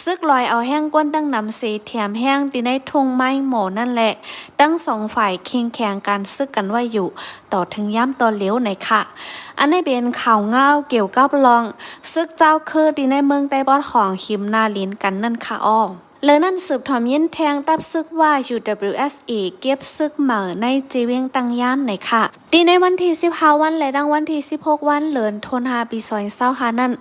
ຊຶກລອຍເອົາແຮງກວນຕັ້ງນຳເສ ແຖມແຮງທີ່ໃນທົ່ງໄມ້ໝໍນັ້ນແລະ ທັງສອງຝ່າຍເຄັ່ງແຂງການຊຶກກັນໄວ້ຢູ່ ຕໍ່ເຖິງຍາມຕໍ່ເລວໃນຄະ. ອັນໃນເປັນຂ່າວງາວກ່ຽວກັບລອງຊຶກເຈົ້າຄືທີ່ໃນເມືອງໃຕ້ປອດຫ້ອງ ຮິມນາລິນກັນນັ້ນຄະອໍ. ເລີ້ນນັ້ນສືບຖອມຍິນແທງ ຕັບຊຶກຫວ້າ UWSA ເກັບຊຶກໃໝ່ໃນເຈວຽງຕາງຢ້ານໃນຂະ ທີ່ໃນວັນທີສິບຫ້າວັນ ແລະ ທັງວັນທີສິບຫົກວັນ ເລີນໂທນຫ້າ ປີສອງພັນຊາວຫ້ານັ້ນ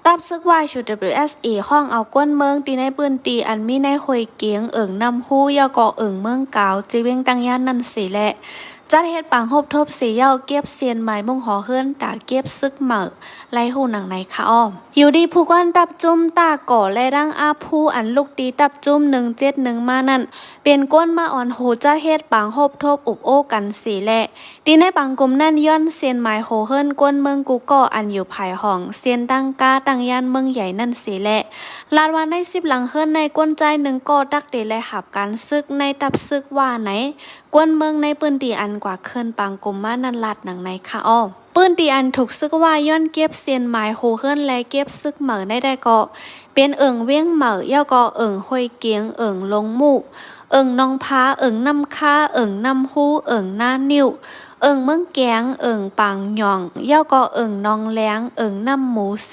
ຕັບຊຶກຫວ້າ UWSA ຮ້ອງເອົາກ້ວນເມືອງທີ່ໃນພື້ນທີ່ອັນມີໃນຫ້ວຍເກງ ເອີ່ງນ້ຳຮູ້ ແລ້ວກໍເອີ່ງເມືອງກາວ ເຈວຽງຕາງຢ້ານນັ້ນເສແລະ ຈັດເຮັດປາງຮົບທົບເສ ແລ້ວເກັບເສັ້ນໝາຍມຸງຫໍເຮືອນ ຕາເກັບຊຶກໃໝ່ ໄລ່ຮູ້ໜັງໃນຂະອອມ. ຢູ່ດີຜູ້ກວນຕັບຈຸມຕາກໍ ແລະ ດັ່ງອາພູອັນລຸກຕີຕັບຈຸມໜຶ່ງເຈັດໜຶ່ງມານັ້ນ ເປັນກວນມາອອນໂຮຈັດເຮັດປາງຮົບທົບອຸບໂອ້ກັນເສແລະ ທີ່ໃນປາງກຸ່ມນັ້ນ ຍ້ອນເສັ້ນໝາຍໂຫເຮືອນກວນເມືອງກູ່ກໍ ອັນຢູ່ພາຍຫ້ອງເສັ້ນຕັ້ງກ້າຕັ້ງຢ້ານເມືອງໃຫຍ່ນັ້ນເສແລະ ລາດວ່າໃນສິບຫຼັງເຮືອນໃນ ກວນຈາຍໜຶ່ງກໍຕັກເຕແລະຮັບການຊຶກໃນຕັບຊຶກຫວ້າໃນ ກວນເມືອງໃນພື້ນທີ່ອັນກວ່າເຄື່ອນປາງກຸ່ມມານັ້ນ ລາດໜັງໃນຂະອອມ. ພື້ນທີ່ອັນຖືກຊຶກຫວ້າ ຍ້ອນເກັບເສັ້ນໝາຍໂຫເຮືອນ ແລະ ເກັບຊຶກໃໝ່ໃນໄດ້ກໍ ເປັນເອີ່ງວຽງໃໝ່ ແລ້ວກໍເອີ່ງຫ້ວຍເກງ ເອີ່ງລົງໝູ່ ເອີ່ງໜອງຜາ ເອີ່ງນ້ຳຄາ ເອີ່ງນ້ຳຮູ້ ເອີ່ງນານິ້ວ ເອີ່ງເມືອງແກງ ເອີ່ງປາງຫຍອງ ແລ້ວກໍເອີ່ງໜອງແລງ ເອີ່ງນ້ຳໝູແຊ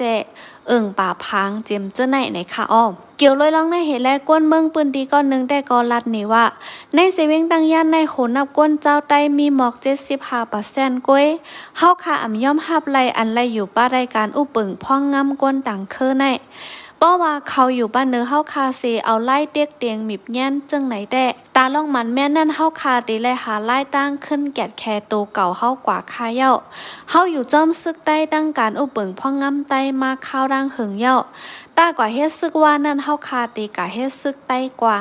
ເອີ່ງປາພາງ ເຈັມເຈີໃນໃນຂະອອມ. ກ່ຽວລອຍລອງໃນເຫດແລະ ກວນເມືອງພື້ນທີ່ກ້ອນໜຶ່ງແຕ່ກໍລັດນີ້ວ່າ ໃນເຊວຽງຕາງຢ້ານໃນໂຫນັບກວນເຈົ້າໃຕ້ມີໝອກເຈັດສິບຫ້າເປີເຊັນກວ່າ ເຮົາຄາອຳຍອມຮັບໄລ່ອັນໄລ່ຢູ່ປາໃຕ້ການອຸປຶງພອງງາມກວນຕ່າງເຄີໃນ ເພາະວ່າເຂົາຢູ່ປາເໜີເຮົາຄາເສ ເອົາລາຍເຕັກເຕັງມິບແງນເຈີໃນແຕ່ ຕາລອງໝັນແມ່ນນັ້ນ ເຮົາຄາເຕໄລ່ຫາລາຍຕ່າງຂຶ້ນແກດແຄໂຕເກົ່າເຮົາກວ່າຄາເຍົາ ເຮົາຢູ່ຈອມຊຶກໃຕ້ຕັ້ງການອຸປຶງພອງງາມໃຕ້ມາຄາວດາງເຫິງເຍົາ ຕາກວ່າເຮັດຊຶກຫວ້ານັ້ນ ເຮົາຄາເຕກະເຮັດຊຶກໃຕ້ກວ່າ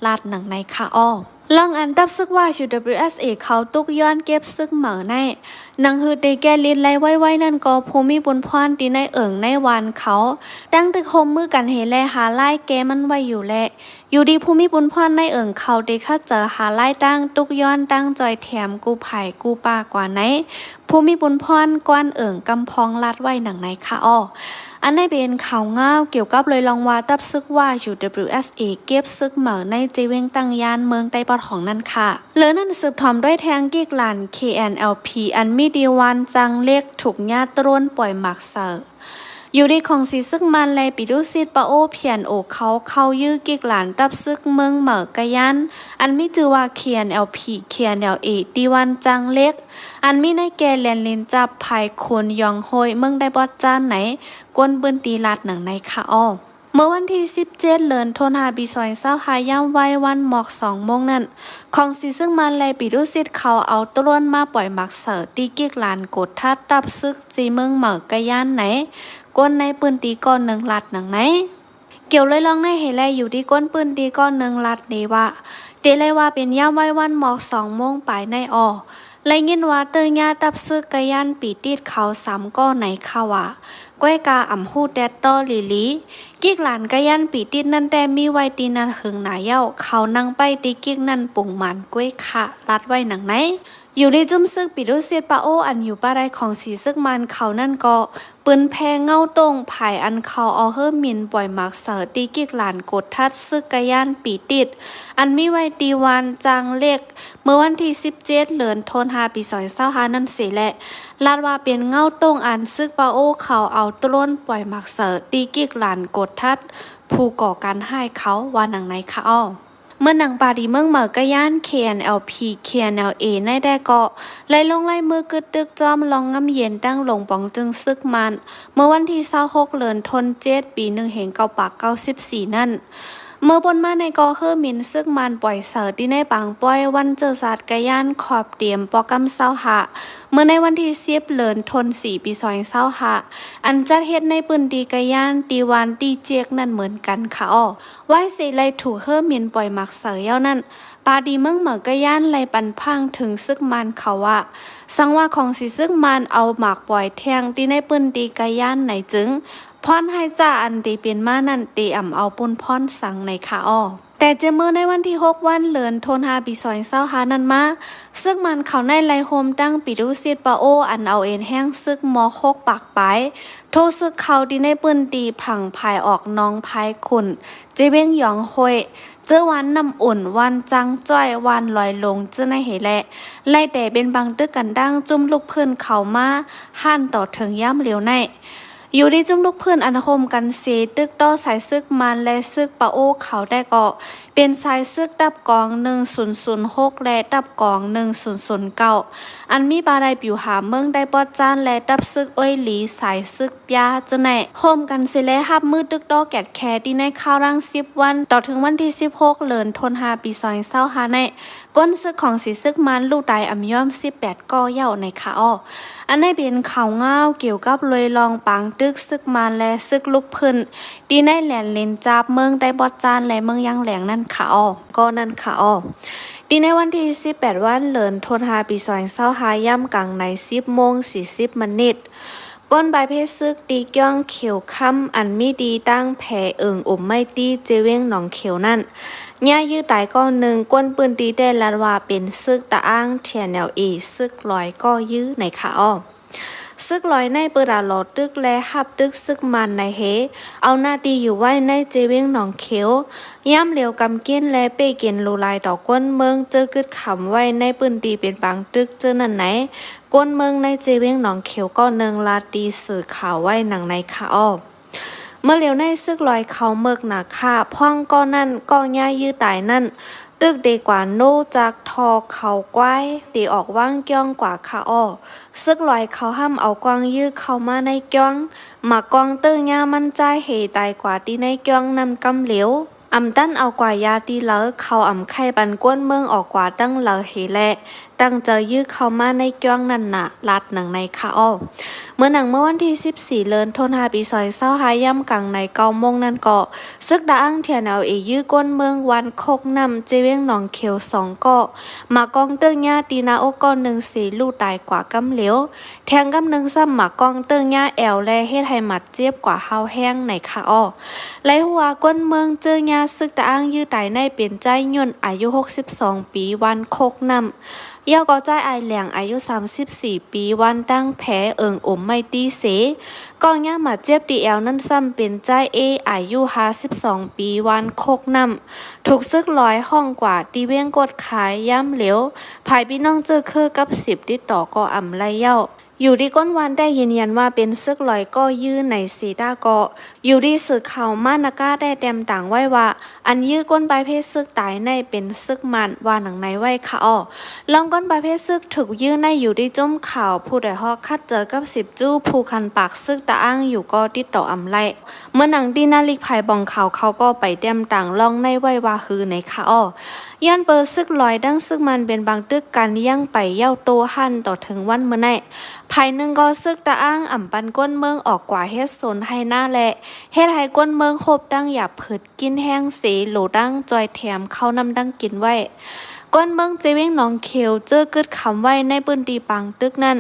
ລາດໜັງໃນຂະອອມ. ລອງອັນຕັບຊຶກຫວ້າ UWSA ເຂົາຕຸກຍ້ອນເກັບຊຶກໃໝ່ໃນ ໜັງຫືເຕແກ່ລິດໄລ່ໄວໆນັ້ນກໍ ຜູ້ມີບຸນພອນທີ່ໃນເອີ່ງໃນຫວານເຂົາ ຕັ້ງຕຶກໂຮມມືກັນເຫແລຫາລາຍແກ່ມັນໄວ້ຢູ່ແລະ ຢູ່ດີຜູ້ມີບຸນພອນໃນເອີ່ງເຂົາເຕຂັດເຈີຫາລາຍຕ່າງ ຕຸກຍ້ອນຕັ້ງຈ່ອຍແຖມກູ້ໄພກູ້ປາກວ່າໃນ ຜູ້ມີບຸນພອນກວານເອີ່ງກຳພອງ ລາດໄວ້ໜັງໃນຂະອອມ. ອັນໃດເປັນຂ່າວງາວກ່ຽວກັບລອຍລອງວ່າ ຕັບຊຶກຫວ້າ UWSA ເກັບຊຶກໃໝ່ໃນເຈວຽງຕາງຢ້ານເມືອງໃຕ້ປອດຂອງນັ້ນຂະ ເລີ້ນນັ້ນສືບຖອມດ້ວຍແທງກິກຫຼານ KNLP ອັນມີທີ່ວານຈາງເຫຼັກ ຖືກຍາດໂຕຣນປ່ອຍໝາກເສີ ຢູ່ດີຂອງສີຊຶກມານ ແລະ ປີຕຸຊິດປະໂອ PNO ເຂົາເຂົ້າຢື້ກິກຫຼານຕັບຊຶກເມືອງເໝີກະຍານ ອັນມີຊື່ວ່າ KNLP KNLA ທີ່ວານຈາງເຫຼັກ ອັນມີໃນແກ່ແລນລິນຈັບ ພາຍຄູນ ຢອງໂຮຍ ເມືອງໄດບອດຈານໃນ ກວນພື້ນທີ່ລາດໜັງໃນຂະອອມ. ເມື່ອວັນທີສິບເຈັດ ເລີນໂທນຫ້າ ປີສອງພັນຊາວຫ້າ ຍາມໄວວານໝອກສອງໂມງນັ້ນ ຂອງສີຊຶກມານ ແລະ ປີຕຸຊິດເຂົາເອົາໂຕຣນມາປ່ອຍໝາກເສີ ທີ່ກິກຫຼານກົດທັດຕັບຊຶກ ທີ່ເມືອງເໝີກະຍານໃນ ກວນໃນພື້ນທີ່ກ້ອນໜຶ່ງ ລາດໜັງໃນ. ກ່ຽວລອຍລອງໃນເຫແລ ຢູ່ທີ່ກວນພື້ນທີ່ກ້ອນໜຶ່ງ ລາດເດວ່າ ເຕໄລ່ວ່າເປັນຍາມໄວວານໝອກສອງໂມງປາຍໃນອໍ ໄດ້ຍິນວ່າເຕີຍາຕັບຊຶກກະຍານປີຕິດເຂົາສາມກໍໃນຄະຫວາ ກ້ວຍກາອຳຮູ້ແຕ່ຕໍ່ລີລີ ກິກຫຼານກະຍານປີຕິດນັ້ນແຕ່ມີໄວ້ທີ່ນັ້ນເຫິງໜາເຍົາ ເຂົານັ່ງໄປທີ່ກິກນັ້ນປຸງໝານກ້ວຍຄະ ລາດໄວ້ໜັງໃນ. ຢູ່ໃນຈຸ້ມຊຶກປີຕຸຊິດປະໂອ ອັນຢູ່ປາໃຕ້ຂອງສີຊຶກມານເຂົານັ້ນກໍ ປືນແຜ່ເງົາຕົງ ພາຍອັນເຂົາເອົາເຮີມິນປ່ອຍໝາກເສີ ຕີກິກຫຼານກົດທັດຊຶກກະຍານປີຕິດ ອັນມີໄວ້ທີ່ວານຈາງເຫຼັກ ເມື່ອວັນທີສິບເຈັດ ເດືອນໂທນຫ້າ ປີສອງພັນຊາວຫ້ານັ້ນເສແລະ ລາດວ່າເປັນເງົາຕົງອັນຊຶກປະໂອເຂົາເອົາໂຕຣນປ່ອຍໝາກເສີ ຕີກິກຫຼານກົດທັດຜູ້ກໍ່ການຮ້າຍເຂົາ ວ່າໜັງໃນຄະເອົາ. ເມື່ອໜັງປາດີເມືອງເໝີກະຍານ KNLP KNLA ໃນແດ່ເກາະ ໄດ້ລົງລາຍມືກຶດຕຶກຈອມລອງງາມເຢັນຕັ້ງລົງປອງຈຶ່ງຊຶກມານ ເມື່ອວັນທີຊາວຫົກ ເດືອນໂທນເຈັດ ປີໜຶ່ງເພັນເກົ້າຮ້ອຍເກົ້າສິບສີ່ນັ້ນ. ເມື່ອປົນມາໃນເກາະເຮີມິນຊຶກມານປ່ອຍເສີ ທີ່ໃນປາງປ່ອຍວັນເຈີສາດກະຍານຂອບເຕັມປອກກຳຊາວຫ້າ ເມື່ອໃນວັນທີສິບ ເດືອນໂທນສີ່ ປີສອງພັນຊາວຫ້າ ອັນຈັດເຮັດໃນພື້ນທີ່ກະຍານ ທີ່ວານຕີເຈກນັ້ນເໝືອນກັນຄະເອົາ. ໄວ້ເສໄລ່ຖືກເຮີມິນປ່ອຍໝາກເສີເຍົານັ້ນ ປາດີເມືອງເໝີກະຍານໄລ່ປັນພາງເຖິງຊຶກມານເຂົາວ່າ ສັງວ່າຂອງສີຊຶກມານເອົາໝາກປ່ອຍແທ່ງທີ່ໃນພື້ນທີ່ກະຍານໃນຈຶ່ງ ພອນໃຫ້ຈ້າອັນຕີເປັນມານັ້ນຕີອຳເອົາປຸນພອນສັງໃນຄະເອົາ. ແຕ່ຈາກມື້ໃນວັນທີຫົກ ວັນເດືອນໂທນຫ້າ ປີສອງພັນຊາວຫ້ານັ້ນມາ ຊຶກມານເຂົາໃນໄລ່ໂຮມຕັ້ງປີຕຸຊິດປະໂອ ອັນເອົາເອັນແຮງຊຶກມອກຫົກປາກປາຍ ໂທຊຶກເຂົ້າທີ່ໃນພື້ນທີ່ຜັງພາຍອອກໜອງພາຍຂຸນ ເຈວຽງຢອງຫ້ວຍ ເຈີວານນ້ຳອຸ່ນ ວານຈາງຈ້ອຍ ວານລອຍລົງ ເຈີໃນເຫແລະ ໄລ່ແຕ່ເປັນບັງຕຶກກັນດັ່ງຈຸ້ມລຸກພື້ນເຂົ້າມາ ຮ້ານຕໍ່ເຖິງຍາມຫຼຽວໃນ. ຢູ່ທີ່ຈຸ້ມລູກພື້ນອັນໂຮມກັນເຊຕຶກຕໍ່ສາຍຊຶກມານ ແລະ ຊຶກປາໂອເຂົາແຕ່ເກາະ ເປັນສາຍຊຶກດັບກອງໜຶ່ງສູນສູນຫົກ ແລະ ດັບກອງໜຶ່ງສູນສູນເກົ້າ ອັນມີປາໄດ້ປິວຫາເມືອງໄດປອດຈານ ແລະ ດັບຊຶກໂອ້ຍຫຼີ ສາຍຊຶກປຽເຈີໃນ ໂຮມກັນເຊແລຮັບມືຕຶກຕໍ່ແກດແຄ ທີ່ໃນຄາວຫຼັງສິບວັນ ຕໍ່ເຖິງວັນທີສິບຫົກ ເດືອນຖົນຫາ ປີສອງພັນຊາວຫ້າໃນ ກົ້ນຊຶກຂອງສີຊຶກມານ ລູກຕາຍອຳຍອມສິບແປດກໍເຍົາໃນຂະອອກ. ອັນໃດເປັນຂ່າວງາວກ່ຽວກັບໂດຍລອງປາງຕຶກຊຶກມານ ແລະ ຊຶກລຸກພື້ນ ທີ່ໃນແລນເລນຈາບເມືອງໄດບອດຈານ ແລະ ເມືອງຢາງແຫຼງນັ້ນຂະອອກ ກໍນັ້ນຂະອອກ. ທີ່ໃນວັນທີສິບແປດວັນ ເດືອນຖົນຫາ ປີສອງພັນຊາວຫ້າ ຍາມກາງໃນສິບໂມງສີ່ສິບມະນິດ ກົ້ນປາຍເພຊຊຶກທີ່ກ້ຽງຂຽວຄຳ ອັນມີທີ່ຕັ້ງແພເອີງອົມໄມ້ຕີ ເຈວຽງໜອງຂຽວນັ້ນ ຍາຍຢື້ຕາຍກໍໜຶ່ງ ກົ້ນພື້ນທີ່ໄດ້ລາດວ່າເປັນຊຶກຕະອ້າງ ທີເອັນແອລເອ ຊຶກລອຍກໍຢື້ໃນຂະອອກ. ຊຶກລອຍໃນເປີດຕາລໍຕຶກ ແລະ ຮັບຕຶກຊຶກມານໃນເຮ ເອົາໜ້າທີ່ຢູ່ໄວ້ໃນເຈວຽງໜອງຂຽວ ຍາມຫຼຽວກຳກິນ ແລະ ເປ້ກິນຫຼູຫຼາຍຕໍ່ກົ້ນເມືອງ ເຈີກຶດຂຳໄວ້ໃນພື້ນທີ່ເປັນປາງຕຶກເຈີນັ້ນໃນ ກົ້ນເມືອງໃນເຈວຽງໜອງຂຽວກໍໜຶ່ງລາດທີ່ສື່ຂ່າວໄວ້ໜັງໃນຂະອອກ. ເມື່ອຫຼຽວໃນຊຶກລອຍເຂົາເມິກໜາຂ້າ ພ້ອງກໍນັ້ນກໍຍາຍຢື້ຕາຍນັ້ນ ຕຶກເດກວ່າໂນຈາກທໍ່ເຂົາກວາຍ ເດອອກວາງກ້ຽງກວ່າຂະອອກ. ຊຶກລອຍເຂົາຫ້າມເອົາກ້ອງຢື້ເຂົ້າມາໃນກ້ຽງ ໝາກກ້ອງເຕີຍາມັນຈ່າຍເຮຕາຍກວ່າທີ່ໃນກ້ຽງນັ້ນກຳຫຼຽວ. ອຳຕັນເອົາກວ່າຢາທີ່ເລີ ເຂົາອຳໄຂ່ປັນກ້ນເມືອງອອກກວ່າຕັ້ງເລີເຮແລະ ຕັ້ງໃຈຢື້ເຂົ້າມາໃນກ້ຽງນັ້ນນະ ລາດໜັງໃນຂະອອກ. ເມື່ອໜັງເມື່ອວັນທີສິບສີ່ ເດືອນຖົນຫາ ປີສອງພັນຊາວຫ້າ ຍາມກາງໃນເກົ້າໂມງນັ້ນກໍ ຊຶກຕະອ້າງ ທີເອັນແອລເອ ຢື້ກ້ນເມືອງວັນໂຄກນ້ຳ ເຈວຽງໜອງຂຽວສອງກໍ ໝາກກ້ອງເຕີຍາທີ່ໜ້າອົກກໍໜຶ່ງເສ ລູກຕາຍກວ່າກຳຫຼຽວ. ແທງກຳໜຶ່ງຊ້ຳໝາກກ້ອງເຕີຍາແອວ ແລະ ເຮັດໃຫ້ບາດເຈັບກວ່າຮາວແຮງໃນຂະອອກ. ໄລ່ຮູ້ວ່າກົ້ນເມືອງເຈີຍາຊຶກຕະອ້າງຢື້ຕາຍໃນເປັນຊາຍຍົນອາຍຸຫົກສິບສອງປີ ວັນໂຄກນ້ຳ ເຍົາກໍຊາຍອາຍແຫຼງອາຍຸສາມສິບສີ່ປີ ວັນຕັ້ງແພເອີງອົມໄມ້ຕີເສ ກໍຍາມບາດເຈັບທີ່ແອວນັ້ນຊ້ຳເປັນຊາຍເອ ອາຍຸຫ້າສິບສອງປີ ວັນໂຄກນ້ຳ ຖືກຊຶກລອຍຫ້ອງກວ່າທີ່ວຽງກົດຂາຍ ຍາມຫຼຽວ ພາຍພີ່ນ້ອງເຈີເຄືກັບສິບຕິດຕໍ່ກໍອຳໄລ່ເຍົາ. ຢູ່ທີ່ກົ້ນວັນໄດ້ຢືນຢັນວ່າເປັນຊຶກລອຍກໍຢື້ໃນເຊຕາເກາະ ຢູ່ທີ່ສື່ຂ່າວມານາກາໄດ້ແຕ້ມຕ່າງໄວ້ວ່າ ອັນຢື້ກົ້ນປາຍເພຊຊຶກຕາຍໃນເປັນຊຶກມານ ວ່າໜັງໃນໄວ້ຂະອອກ. ລອງກົ້ນປາຍເພຊຊຶກຖືກຢື້ໃນຢູ່ທີ່ຈຸ້ມຂ່າວ ຜູ້ດອຍຮອກຄັດເຈີກັບສິບຈູ້ ຜູ້ຄັນປາກຊຶກຕະອ້າງຢູ່ກໍຕິດຕໍ່ອຳໄລ່. ເມື່ອໜັງທີ່ນາລິກພາຍບອງຂາວເຂົາກໍໄປແຕ້ມຕ່າງລອງໃນໄວ້ວ່າຄືໃນຂະອອກ. ຍ້ອນເປີຊຶກລອຍດັ່ງຊຶກມານເປັນບາງຕຶກກັນ ຍັງໄປເຍົາໂຕຫັ້ນຕໍ່ເຖິງວັນມື້ໃນ ພາຍໜຶ່ງກໍຊຶກຕະອ້າງອຳປັນກົ້ນເມືອງອອກກວ່າເຮັດສວນໄຮ່ນາ ແລະ ເຮັດໃຫ້ກົ້ນເມືອງຄົບຕັ້ງຢາບຜືດກິນແຮງເສ ໂຫຼຕັ້ງຈ່ອຍແຖມເຂົ້ານ້ຳດັງກິນໄວ້. ກ້ນເມືອງເຈວຽງໜອງຂຽວ ເຈີກຶດຂຳໄວ້ໃນພື້ນທີ່ປາງຕຶກນັ້ນ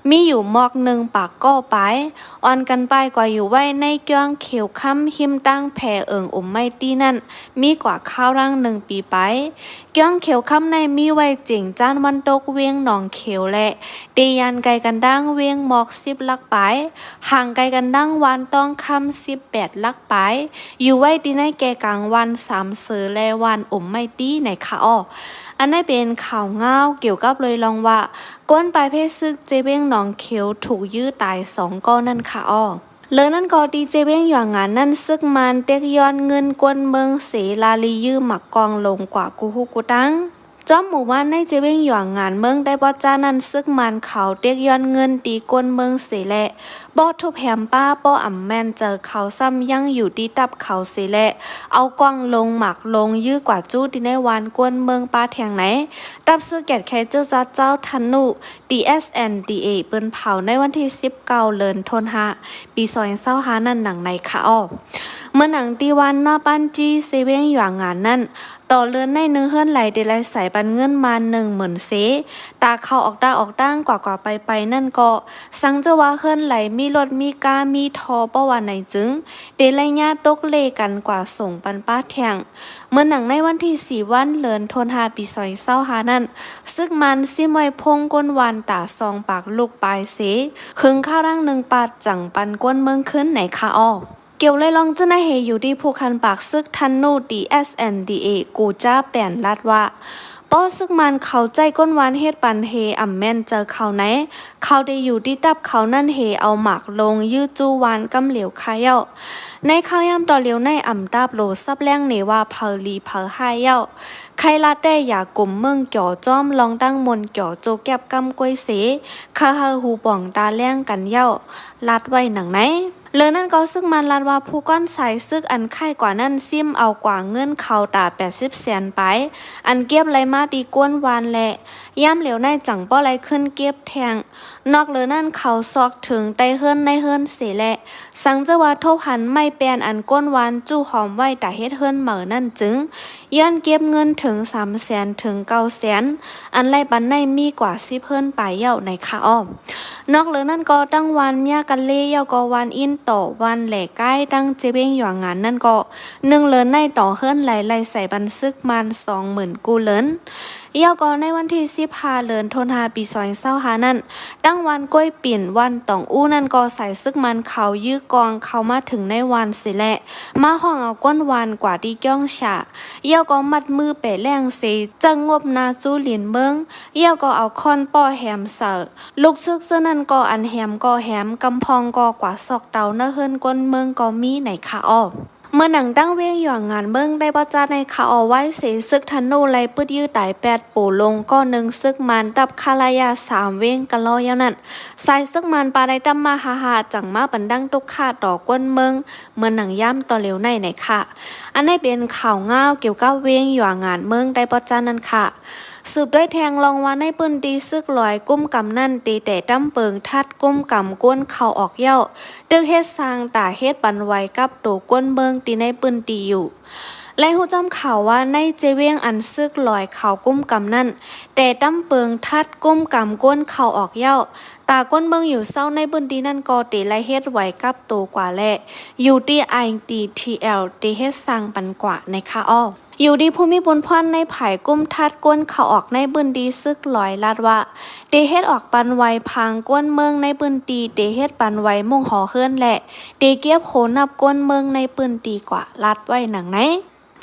ມີຢູ່ໝອກໜຶ່ງປາກກໍປາຍ ອ່ອນກັນປາຍກວ່າຢູ່ໄວ້ໃນກ້ຽງຂຽວຄຳ ຮິມຕັ້ງແພເອີງອົມໄມ້ຕີນັ້ນ ມີກວ່າຄາວຫຼັງໜຶ່ງປີປາຍ. ກ້ຽງຂຽວຄຳໃນມີໄວ້ເຈັງຈ້ານວັນຕົກວຽງໜອງຂຽວ ແລະ ເຕຍານໄກກັນດັ່ງວຽງໝອກສິບຫຼັກປາຍ, ຫ່າງໄກກັນດັ່ງວານຕ້ອງຄຳສິບແປດຫຼັກປາຍ, ຢູ່ໄວ້ທີ່ໃນແກ່ກາງວານສາມເສີ ແລະ ວານອົມໄມ້ຕີໃນຂະອອກ. ອັນໃດເປັນຂ່າວງາວກ່ຽວກັບໂດຍລອງວ່າ ກ້ນປາຍເພຊຊຶກເຈວຽງໜອງຂຽວຖືກຢື້ຕາຍສອງກໍນັ້ນຂະອອກ. ເລີນັ້ນກໍທີ່ເຈວຽງຢວາງງານນັ້ນ ຊຶກມານເຕັກຍ້ອນເງິນກ້ນເມືອງເສ ລາລີຢື້ໝາກກ້ອງລົງກວ່າກູ່ຫູກູ່ຕັ່ງ. ຈອມໝູ່ບ້ານໃນເຈວຽງຢວາງງານເມືອງໄດບອດຈານັ້ນ ຊຶກມານເຂົາເຕັກຍ້ອນເງິນຕີກົ້ນເມືອງເສ ແລະ ບໍ່ທຸບແຮມປ້າ ບໍ່ອຳແມ່ນເຈີເຂົາຊ້ຳຍັງຢູ່ທີ່ຕັບເຂົາເສ ແລະ ເອົາກ້ອງລົງໝາກລົງຢື້ກວ່າຈູ້ທີ່ໃນວານກ້ນເມືອງປ້າແທງໃນ ຕັບຊຶກແກດແຄເຈີຈັດເຈົ້າທະນູ ທີເອັສແອນທີເອ ເພິ່ນເຜົາໃນວັນທີສິບເກົ້າ ເດືອນໂທນຫ້າ ປີສອງພັນຊາວຫ້ານັ້ນໜັງໃນຂະອອກ. ເມື່ອໜັງທີ່ວານນາປານຈີ ເຊວຽງຢວາງງານນັ້ນ ຕໍ່ເດືອນໃນໜຶ່ງເຮືອນໄຫຼໄດ້ໄລ່ສາຍປັນເງິນມາໜຶ່ງໝື່ນເຊ ຕາເຂົ້າອອກຕາອອກຕ່າງກວ່າກວ່າໄປໄປນັ້ນກໍ ສັງເຈີວ່າເຮືອນໄຫຼມີລົດມີກາມີທໍ່ບໍ່ວ່າໃນຈຶ່ງ ເດໄລຍາຕົກເລກັນກວ່າສົ່ງປັນປ້າແທງ. ເມື່ອໜັງໃນວັນທີສີ່ວັນ ເດືອນໂທນຫ້າ ປີສອງພັນຊາວຫ້ານັ້ນ ຊຶກມານຊິມໄວ້ພົງກົ້ນວານຕາສອງປາກລູກປາຍເສ ຄຶງຄາວດັ່ງໜຶ່ງປາດຈັງປັນກ້ນເມືອງຂຶ້ນໃນຂະອອກ. ກ່ຽວເລີຍລອງເຈົ້າໜ້າເຮຢູ່ທີ່ຜູ້ຄັນປາກຊຶກທະນູ ທີເອັສແອນທີເອ ກູຈາແປນລັດວ່າ ເພາະຊຶກມານເຂົາໃຊ້ກົ້ນວານເຮັດປັນເຮ ອຳແມ່ນເຈີເຂົາໃນ ເຂົາໄດ້ຢູ່ຕິດຕັບເຂົານັ້ນເຮເອົາໝາກລົງ ຢື້ຈູ້ວານກຳຫຼຽວຄາເຍົາ. ໃນຂ່າວຍາມຕໍ່ຫຼຽວໃນ ອຳຕາບໂຫຼສັບແລ້ງເນວ່າ ເຜີດີເຜີຮ້າຍເຍົາ. ໄຄລາແຕ້ຢາກຸມເມືອງຈໍ້ ຈ້ອມລອງຕັ້ງມົນຈໍ້ ໂຈແກັບກຳກ້ວຍເສ ເຂົາເຮົາຫູປ່ອງຕາແລ້ງກັນເຍົາ ລາດໄວ້ໜັງໃນ. ເລີນັ້ນກໍຊຶກມານລາດວ່າ ຜູ້ກ້ອນສາຍຊຶກອັນຄ້າຍກວ່ານັ້ນ ຊິມເອົາກວ່າເງິນເຂົາຕາແປດສິບແສນປາຍ ອັນເກັບໄລ່ມາທີ່ກ້ນວານແລະ ຍາມຫຼຽວໃນຈັ່ງບໍ່ໄລ່ຂຶ້ນເກັບແທ້ງ. ນອກເລີນັ້ນເຂົາຊອກເຖິງໃຕ້ເຮືອນໃນເຮືອນເສແລະ ສັງເຈີວ່າທົບຫັນໄມ້ແປ້ນອັນກົ້ນວານຈູ້ຫອມໄວ້ຕາເຮັດເຮືອນໃໝ່ນັ້ນຈຶ່ງ ຍ້ອນເກັບເງິນເຖິງສາມແສນເຖິງເກົ້າແສນ ອັນໄລ່ປັນໃນມີກວ່າສິບເຮືອນປາຍເຍົາໃນຄະອ້ອມ. ນອກເລີນັ້ນກໍຕັ້ງວານເມຍກະເລ ເຍົາກໍວານອິນຕໍ່ ວານແຫຼກາຍ ຕັ້ງເຈວຽງຢວາງງານນັ້ນກໍ ໜຶ່ງເລີນໃນຕໍ່ເຮືອນໄລ່ໄລ່ໃສ່ບັນຊຶກມານສອງໝື່ນກູ່ເລີນ. ເຍົາກໍໃນວັນທີສິບຫ້າເດືອນທັນວາປີສອງພັນຊາວຫ້ານັ້ນ ຕັ້ງວານກ້ວຍປິ່ນ ວານຕອງອູ້ນັ້ນກໍສາຍຊຶກມານເຂົາຢື້ກອງເຂົ້າມາເຖິງໃນວານເສແລະ ມາຫ້ອງເອົາກົ້ນວານກວ່າທີ່ກ້ອງຊາ ເຍົາກໍມັດມືແປແລ້ງເສ ເຈີງົບໜ້າຊູ່ລິນເມືອງ ເຍົາກໍເອົາຄ້ອນປໍ້ແຮມໃສ່ ລູກຊຶກເຊິ່ງນັ້ນກໍອັນແຮມກໍແຮມ ກຳພອງກໍກວ່າຊອກເຕົາໃນເຮືອນກົ້ນເມືອງກໍມີໃນຄະອ້ອ. ເມື່ອໜັງຕັ້ງວຽງຢວາງງານເມືອງໄດ້ບໍ່ຈັດໃນຄະອ້ອໄວ້ເສ ຊຶກທະນູໄລ່ປຶດຢື້ຕາຍແປດ ໂປລົງກໍໜຶ່ງ ຊຶກມານຕັບຄາລາຍາສາມ ວຽງກະລໍເຍົານັ້ນ ສາຍຊຶກມານປາໄດ້ຕຳມາຫາຫາ ຈັ່ງມາປັນດັງຕຸກຄະຕໍ່ກົ້ນເມືອງ ເມື່ອໜັງຍາມຕໍ່ຫຼຽວໃນໃນຄະ. ອັນໃດເປັນຂ່າວງາວກ່ຽວກັບວຽງຢວາງງານເມືອງໄດປອດຈານນັ້ນຄະ. ສືບດ້ວຍແທງລອງວ່າໃນພື້ນທີ່ຊຶກຫຼອຍກຸມກຳນັ້ນ ເຕແຕ່ຕຳເປິງທັດກຸມກຳກ້ນເຂົ້າອອກເຍົາ ຕຶກເຮັດສ້າງຕາເຮັດປັນໄຫວກັບໂຕກ້ນເມືອງທີ່ໃນພື້ນທີ່ຢູ່. ແລະ ຮູ້ຈ້ຳຂ່າວວ່າໃນເຈວຽງອັນຊຶກຫຼອຍເຂົ້າກຸມກຳນັ້ນ ແຕ່ຕຳເປິງທັດກຸມກຳກົ້ນເຂົ້າອອກເຍົາ ຕາກົ້ນເມືອງຢູ່ເຊົາໃນພື້ນທີ່ນັ້ນກໍເຕໄລ່ເຮັດໄຫວກັບໂຕກວ່າແລະ ຢູ່ທີ່ ITTL ເຕເຮັດສ້າງປັນກວ່າໃນຄະອ້ອ. ຢູ່ທີ່ຜູ້ມີບຸນພອນໃນຜາຍກຸມທັດກົ້ນເຂົ້າອອກໃນພື້ນທີ່ຊຶກຫຼອຍລາດວ່າ ເຕເຮັດອອກປັນໄຫວພາງກ້ນເມືອງໃນພື້ນທີ່ ເຕເຮັດປັນໄຫວມຸງຫໍເຮືອນ ແລະ ເຕເກັບໂຫນັບກົ້ນເມືອງໃນພື້ນທີ່ກວ່າ ລາດໄວ້ໜັງໃນ.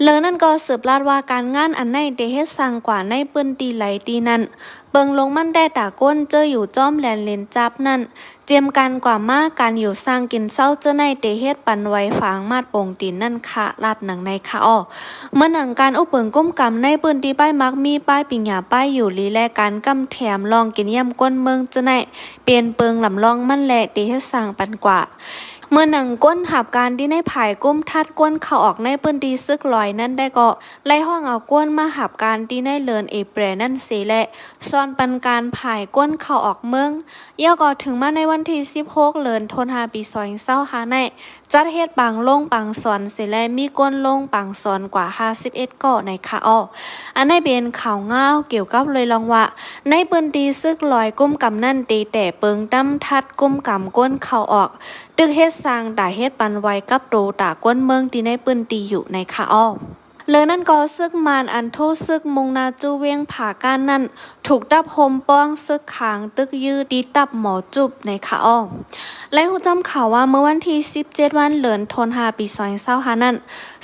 ເລີນັ້ນກໍສືບລາດວ່າການງານອັນໃນເຕເຮັດສ້າງກວ່າໃນພື້ນທີ່ໃດທີ່ນັ້ນ ເບິ່ງລົງມັນແຕ່ຕາກົ້ນເຈີຢູ່ຈ້ອມແລນເລນຈັບນັ້ນ ຈຽມກັນກວ່າມາ ການຢູ່ສ້າງກິນເຊົາເຈີໃນເຕເຮັດປັນໄຫວຝາງມາດປົງຕີນນັ້ນຄະ ລາດໜັງໃນຄະອ້ອ. ເມື່ອໜັງການອຸບເບິ່ງກຸມກຳໃນພື້ນທີ່ປ້າຍມັກມີປ້າຍປິງຍາປ້າຍຢູ່ລີ ແລະ ການກຳແຖມລອງກິນຢ້ຽມກົ້ນເມືອງເຈີໃນ ເປັນເປິງລຳລອງມັນແລະ ເຕເຮັດສ້າງປັນກວ່າ. ເມື່ອໜັງກົ້ນຮັບການທີ່ໃນຜາຍກຸມທັດກົ້ນເຂົ້າອອກໃນພື້ນທີ່ຊຶກຫຼອຍນັ້ນໄດ້ກໍ ໄລ່ຮ້ອງເອົາກ້ວນມາຮັບການທີ່ໃນເດືອນເອເປຣນັ້ນເສ ແລະ ສອນປັນການຜາຍກ້ວນເຂົ້າອອກເມືອງ. ເຍົາກໍເຖິງມາໃນວັນທີສິບຫົກເດືອນທັນວາປີສອງພັນຊາວຫ້າໃນ ຈັດເຮັດປາງໂລງປາງສອນເສ ແລະ ມີກົ້ນໂລງປາງສອນກວ່າຫ້າສິບເອັດກໍໃນຄະອ້ອ. ອັນໃດເປັນຂ່າວງາວກ່ຽວກັບເລີຍລອງວ່າ ໃນພື້ນທີ່ຊຶກຫຼອຍກຸມກຳນັ້ນ ເຕແຕ່ເປິງຕຳທັດກຸມກຳກົ້ນເຂົ້າອອກ ຕຶກເຮັດສ້າງຕາເຮັດປັນໄຫວກັບໂຕຕາກົ້ນເມືອງທີ່ໃນພື້ນທີ່ຢູ່ໃນຄະອ້ອ. ເລີນັ້ນກໍຊຶກມານອັນໂທຊຶກມຸ່ງໜ້າສູ່ວຽງຜາກ້ານນັ້ນ ຖືກດັບໂຮມປ້ອງຊຶກຂາງຕຶກຢື້ຕິດຕັບໝໍຈຸບໃນຄະອ້ອ. ແລະ ຮູ້ຈ້ຳຂ່າວວ່າເມື່ອວັນທີສິບເຈັດວັນເດືອນທັນວາປີສອງພັນຊາວຫ້ານັ້ນ